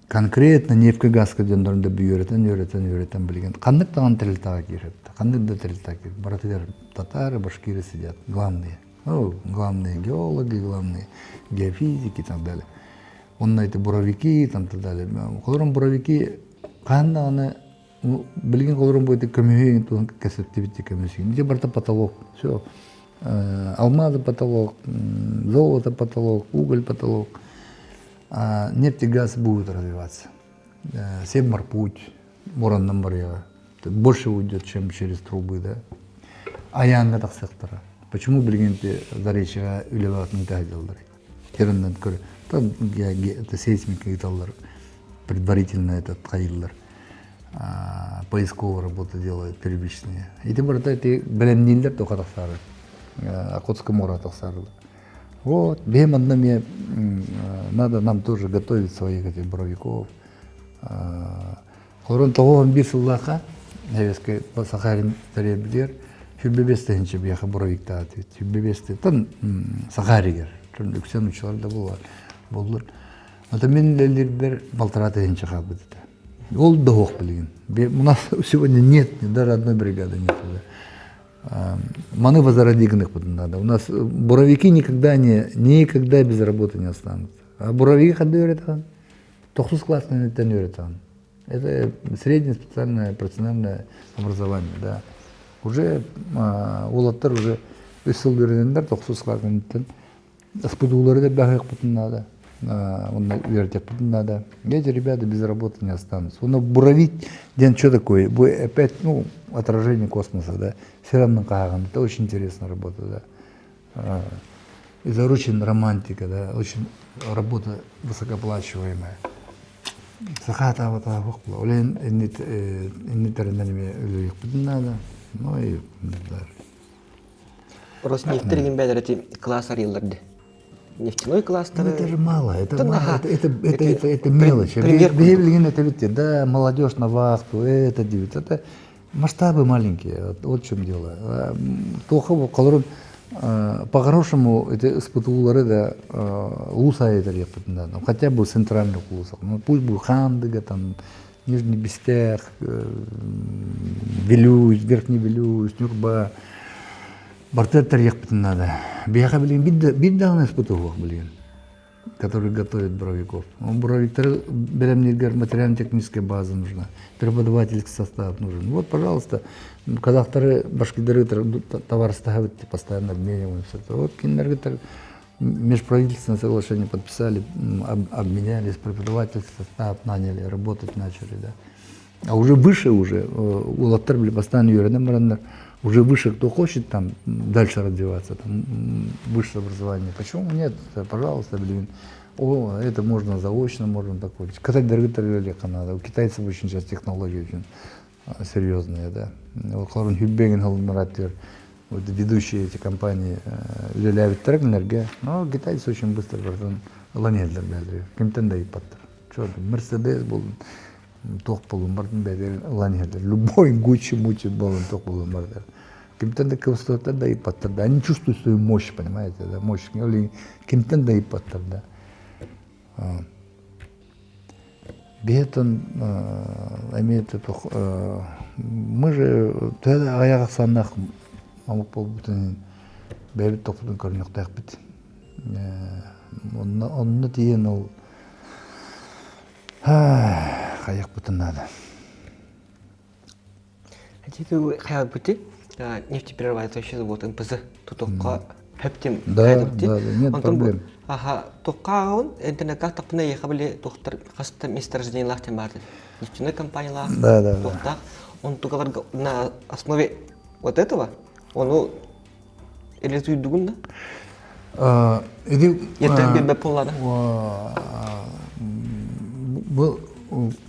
[SPEAKER 2] конкретно нефть газка дьоннорун да үөрэтэн, үөрэтэн, үөрэтэн билигин ханнык даҕаны тэрилтэҕэ киирэр, ханнык да тэрилтэҕэ киирэр, барытыгар татары, башкиры сидят, главные. Ну, главные геологи, главные геофизики и так далее. Онно эти буровики там так далее. Холорун буровики хаһан даҕаны билигин холорун бу көмүһү туһун кэсэттибит көмүсү. Ити барыта потолок. Все. Алмазы потолок, золото потолок, уголь потолок. А нефть и газ будут развиваться. Севморпуть, Мураннан барыаҕа. Больше уйдет, чем через трубы, да. Айааҥҥа тахсыахтара. Почему билигин Заречьеҕа үлэлээтин таһдьаллар? Хереннэн көр, там это сейсмика ыыталлар, предварительно этот хайыллар. Поисковая работа делают первичные. Ити барыта ити бэлэмнииллэр тоха тахсары. Охотское море тахсарылар. Вот, биһи манна эмиэ надо нам тоже готовить своих этих буровиков. Хорон 91 сыллаахха Советскай Сахалин тэрийэрбитигэр 25 тыһыынча биһиэхэ буровиктаат 25 тан Сахаригер үксэн учулар да буоллар. Это мин үлэлиирбэр полтора тыһыынча хаалбыт этэ. Ол да билигин. У нас сегодня нет, даже одной бригады нет. Маны возродить надо. У нас буровики никогда не, никогда без работы не останутся. А буровики ханна үөрэтэн? Тохсус класстан үөрэтэн. Это среднее специальное профессиональное образование, да. Уже уолаттар уже үс сыл үөрэнэннэр тохсус класстан СПДУлары да баһыахпытын надо, онно үөрэтиэхпитин надо. Эти ребята без работы не останутся. Но буровить диэн что такое? Бу опять, ну, отражение космоса, да. Все равно кааҕын. Это очень интересная работа, да. Это очень романтика, да, очень работа высокооплачиваемая. Саха атаабатаах була. Ол иһин иннитеринэн эмиэ үлэлиэхпитин наада. Ну и
[SPEAKER 1] Роснефть игин бэдэр эти класс арыйлар Нефтяной кластеры.
[SPEAKER 2] Это же мало, это мало, это, это, это, это, это мелочи. Билигин это ведь, да, молодежь на вахту, это девять, это масштабы маленькие, вот, вот в чем дело. Тоха колорун по-хорошему эти СПТУлары да улус аайы да, хотя бы центральных улусах, ну пусть будет Хандыга, там, Нижний Бестях, Вилюйск, Верхний Вилюйск, Нюрба, Барытыгар тэрийиэхпитин надо. Биһиэхэ билигин биир даҕаны СПТУ суох билигин, который готовит буровиков. Буровиктары бэлэмнииргэр материально-техническая база нужна, преподавательский состав нужен. Вот, пожалуйста, казахтары, башкирдары товар ставят, постоянно обмениваемся. Вот кинилэргэ межправительственное соглашение подписали, обменялись, преподавательский состав наняли, работать начали, да. А уже выше уже, уолаттар были постоянно үөрэнэн бараннар, уже выше кто хочет там дальше развиваться, там высшее образование. Почему нет? Пожалуйста, блин. О, это можно заочно, можно такое. Кытайдарга надо. У китайцев очень сейчас технологии очень серьезные, да. Олорун хүббегин холуннар вот ведущие эти компании үлэлээбиттэр кинилэргэ. Но китайцы очень быстро барытын ылан иһэллэр бээлэригэр. Кимтэн да ыйыппаттар. Чё, Мерседес буолун, туох буолун барытын бэйэлэрин ылан иһэллэр. Любой Гуччи-муччи буолун, туох буолун барытын. Кимтэн да кыбыстыбаттар да ыйыппаттар да. Они чувствуют свою мощь, понимаете, да, мощь. Кимтэн да ыйыппаттар да. Биһиэтин эмиэ мы же төһө да аҕыйах ахсааннаах омук буолбутун иһин бэйэбит тохпутун көрүнүөхтээхпит. Онно онно тиийэн ол хайыахпытын наада.
[SPEAKER 1] Хайаабыты нефтеперерабатывающий завод НПЗ тутуохха. Хөптим.
[SPEAKER 2] Да, да, нет проблем.
[SPEAKER 1] Аха, туохха интернетка тахпына ехабли били тухтар хаста месторождениялаах тем баар нефтяной компаниялаах
[SPEAKER 2] да, да,
[SPEAKER 1] туохтаах онтугаларга на основе вот этого ону реализуйдугун
[SPEAKER 2] да? Иди
[SPEAKER 1] Ертен бирбе пуллада.
[SPEAKER 2] Бу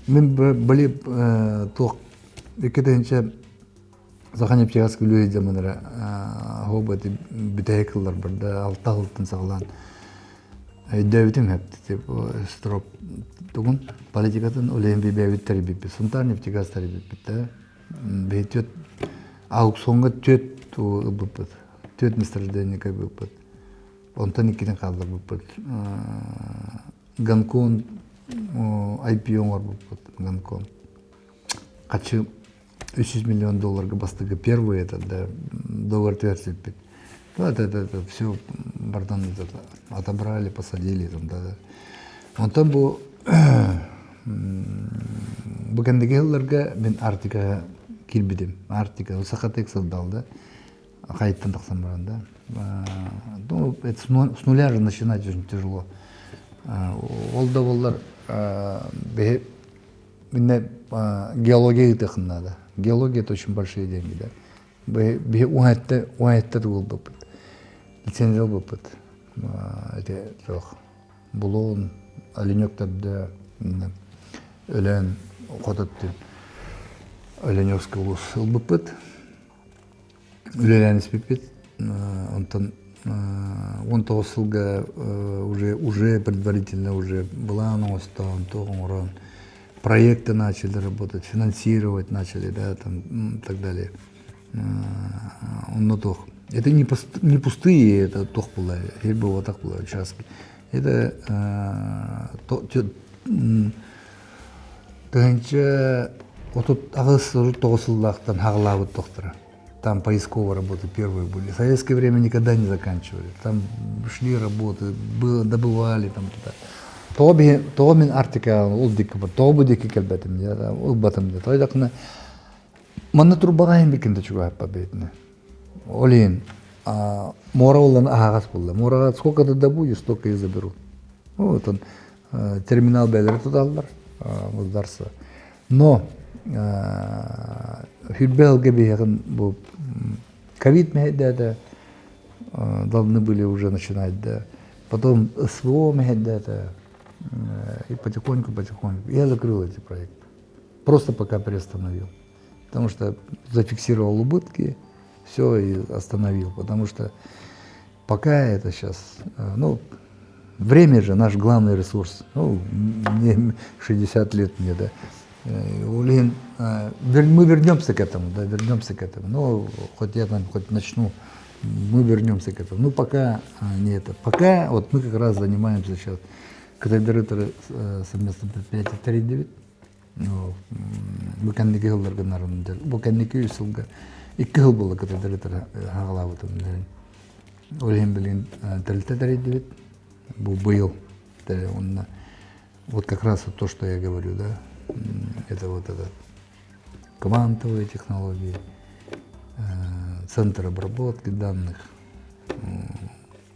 [SPEAKER 2] мен били туох икки Саха нефтегаз күлүү дьаманара хоба бүтэһик кыллар барда алта сылтан саҕалаан өйдөөбүтүм хэпти строп тугун политикатын улэйин бибэбит тэрийбиппит Сунтаар нефтегаз тэрийбиппит да биһи түөт аукционга түөт ылбыппыт түөт месторождение ылбыппыт онтон иккитин хаалларбыппыт Гонконг IPO оҥорбуппут Гонконг хачы 300 миллион долларга бастакы первый этот, да, доллар тверсиппит. Ну, это, это, это все бардан это, отобрали, посадили там, да, да. Онтон бу бу кэнниги сылларга мин Арктикаҕа киирбитим. Арктика, Сахатек сылдалда. Хайыттан тахсан баран да. Ну, это с нуля же начинать очень тяжело. Ол да боллар биһи Инне геология ыытыахын наада. Геология это очень большие деньги, да. Биһи уһаэтте тугулбуппут. Лицензия ылбыппыт. Эти туох булуун, оленек төрдө, Өлөөн хототтун Оленевский улус ылбыппыт. Үлэлээн испиппит. Онтон 19 сылга уже уже предварительно уже былаан оҥостоон, туох оҥорон, проекты начали работать, финансировать начали, да, там, и так далее. Онно туох. Это не, не пустые, это туох была, вот так было участки. Это тыһыынча 38 сыллаахтан хаҕалаабыт тохтора. Там поисковые работы первые были. В советское время никогда не заканчивали. Там шли работы, было, добывали там туда. Тоҕо мин Арктика ол дикки бар, тоҕо бу дикки кэлбэтим, ылбатым де. Тойдакына манна турбаҕа иһин биккин да чугаһаппа бэйтине. Ол иһин муора уллан аһаҕас булла. Муораҕа сколько ты добудешь, столько и заберут. Ну, вот он терминал бээлери туталлар, государство. Но Хүрбэ сылга биһиэхин бу ковид мэһэйдээтэ должны были уже начинать, да. Потом СВО мэһэйдээтэ и потихоньку-потихоньку. Я закрыл эти проекты. Просто пока приостановил. Потому что зафиксировал убытки, все и остановил. Потому что пока это сейчас, ну, время же наш главный ресурс. Ну, мне 60 лет мне, да. Улин, мы вернемся к этому, да, вернемся к этому. Ну, хоть я там, хоть начну, мы вернемся к этому. Ну, пока не это. Пока вот мы как раз занимаемся сейчас, когда директор совместного предприятия 3.9, ну, бу кэнники сылларга нарын бу кэнники үс сылга икки сыл буолла кытта директор хаҕалаабытым ол иһин билигин тэрилтэ тэрийдибит бу быйыл онно вот как раз вот то, что я говорю, да, это вот этот квантовые технологии, центр обработки данных,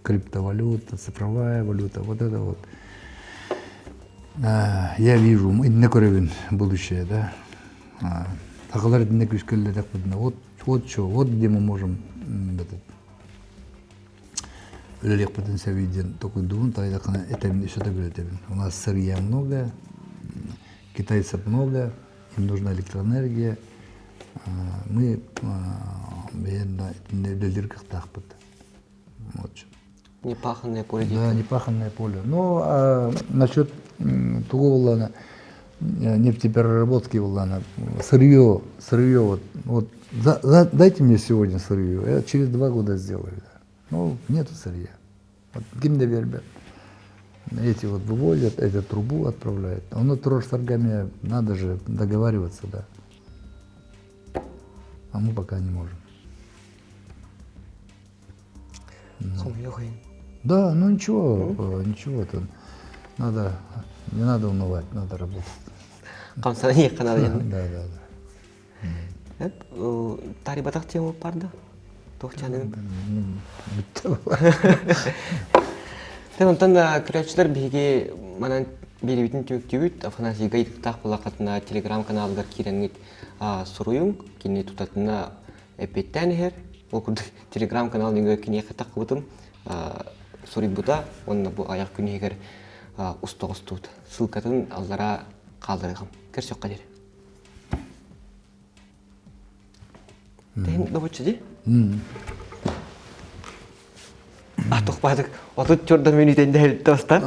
[SPEAKER 2] криптовалюта, цифровая валюта, вот это вот. Я вижу, инне көрөбүн будущее, да. Сахалар итинне күүскэллэтэх вот, вот что, вот где мы можем этот, үлэлиэхпитин сөбүй диэн токуйдуубун тайдахына этэбин өссө да билэтэбин. У нас сырья много, китайцев много, им нужна электроэнергия. Мы бэйэн үлэлиир кыахтаахпыт. Вот.
[SPEAKER 1] Непаханное поле.
[SPEAKER 2] Да, непаханное поле. Ну, а насчет тугу буоллаҕына нефтепереработки буоллаҕына сырье, сырье, вот, вот за, за, дайте мне сегодня сырье, я через 2 года сделаю. Да. Ну, нету сырья. Вот ким да биэрбэт. Эти вот вывозят, эти трубу отправляют. Он с торгами надо же договариваться, да. А мы пока не можем.
[SPEAKER 1] Ну.
[SPEAKER 2] Да, ну ничего, ничего там. Надо, не надо унывать, надо работать.
[SPEAKER 1] Хамсана
[SPEAKER 2] Да, да, да.
[SPEAKER 1] Тарибатах тема парда? Туох чаныгын? Тэн онтон көрөөччүлэр биһиги манан биэриибитин түмүктүүбүт. Афанасийга ыйытыктаах буоллаххытына телеграм-каналыгар киирэҥҥит суруйуҥ. Кини тутатына эппиэттээн иһэр. Ол курдук телеграм-канал нөҥүө киниэхэ таххыбытым суруйбута уонна бу айах күн иһигэр уста оҕустубут. Ссылкатын аллараа хаалларыаҕым. Көрсөххө диэри. Тэһин добуччу дии? А тохпаатык 34 мүнүүтэн дэһэлитте бастан.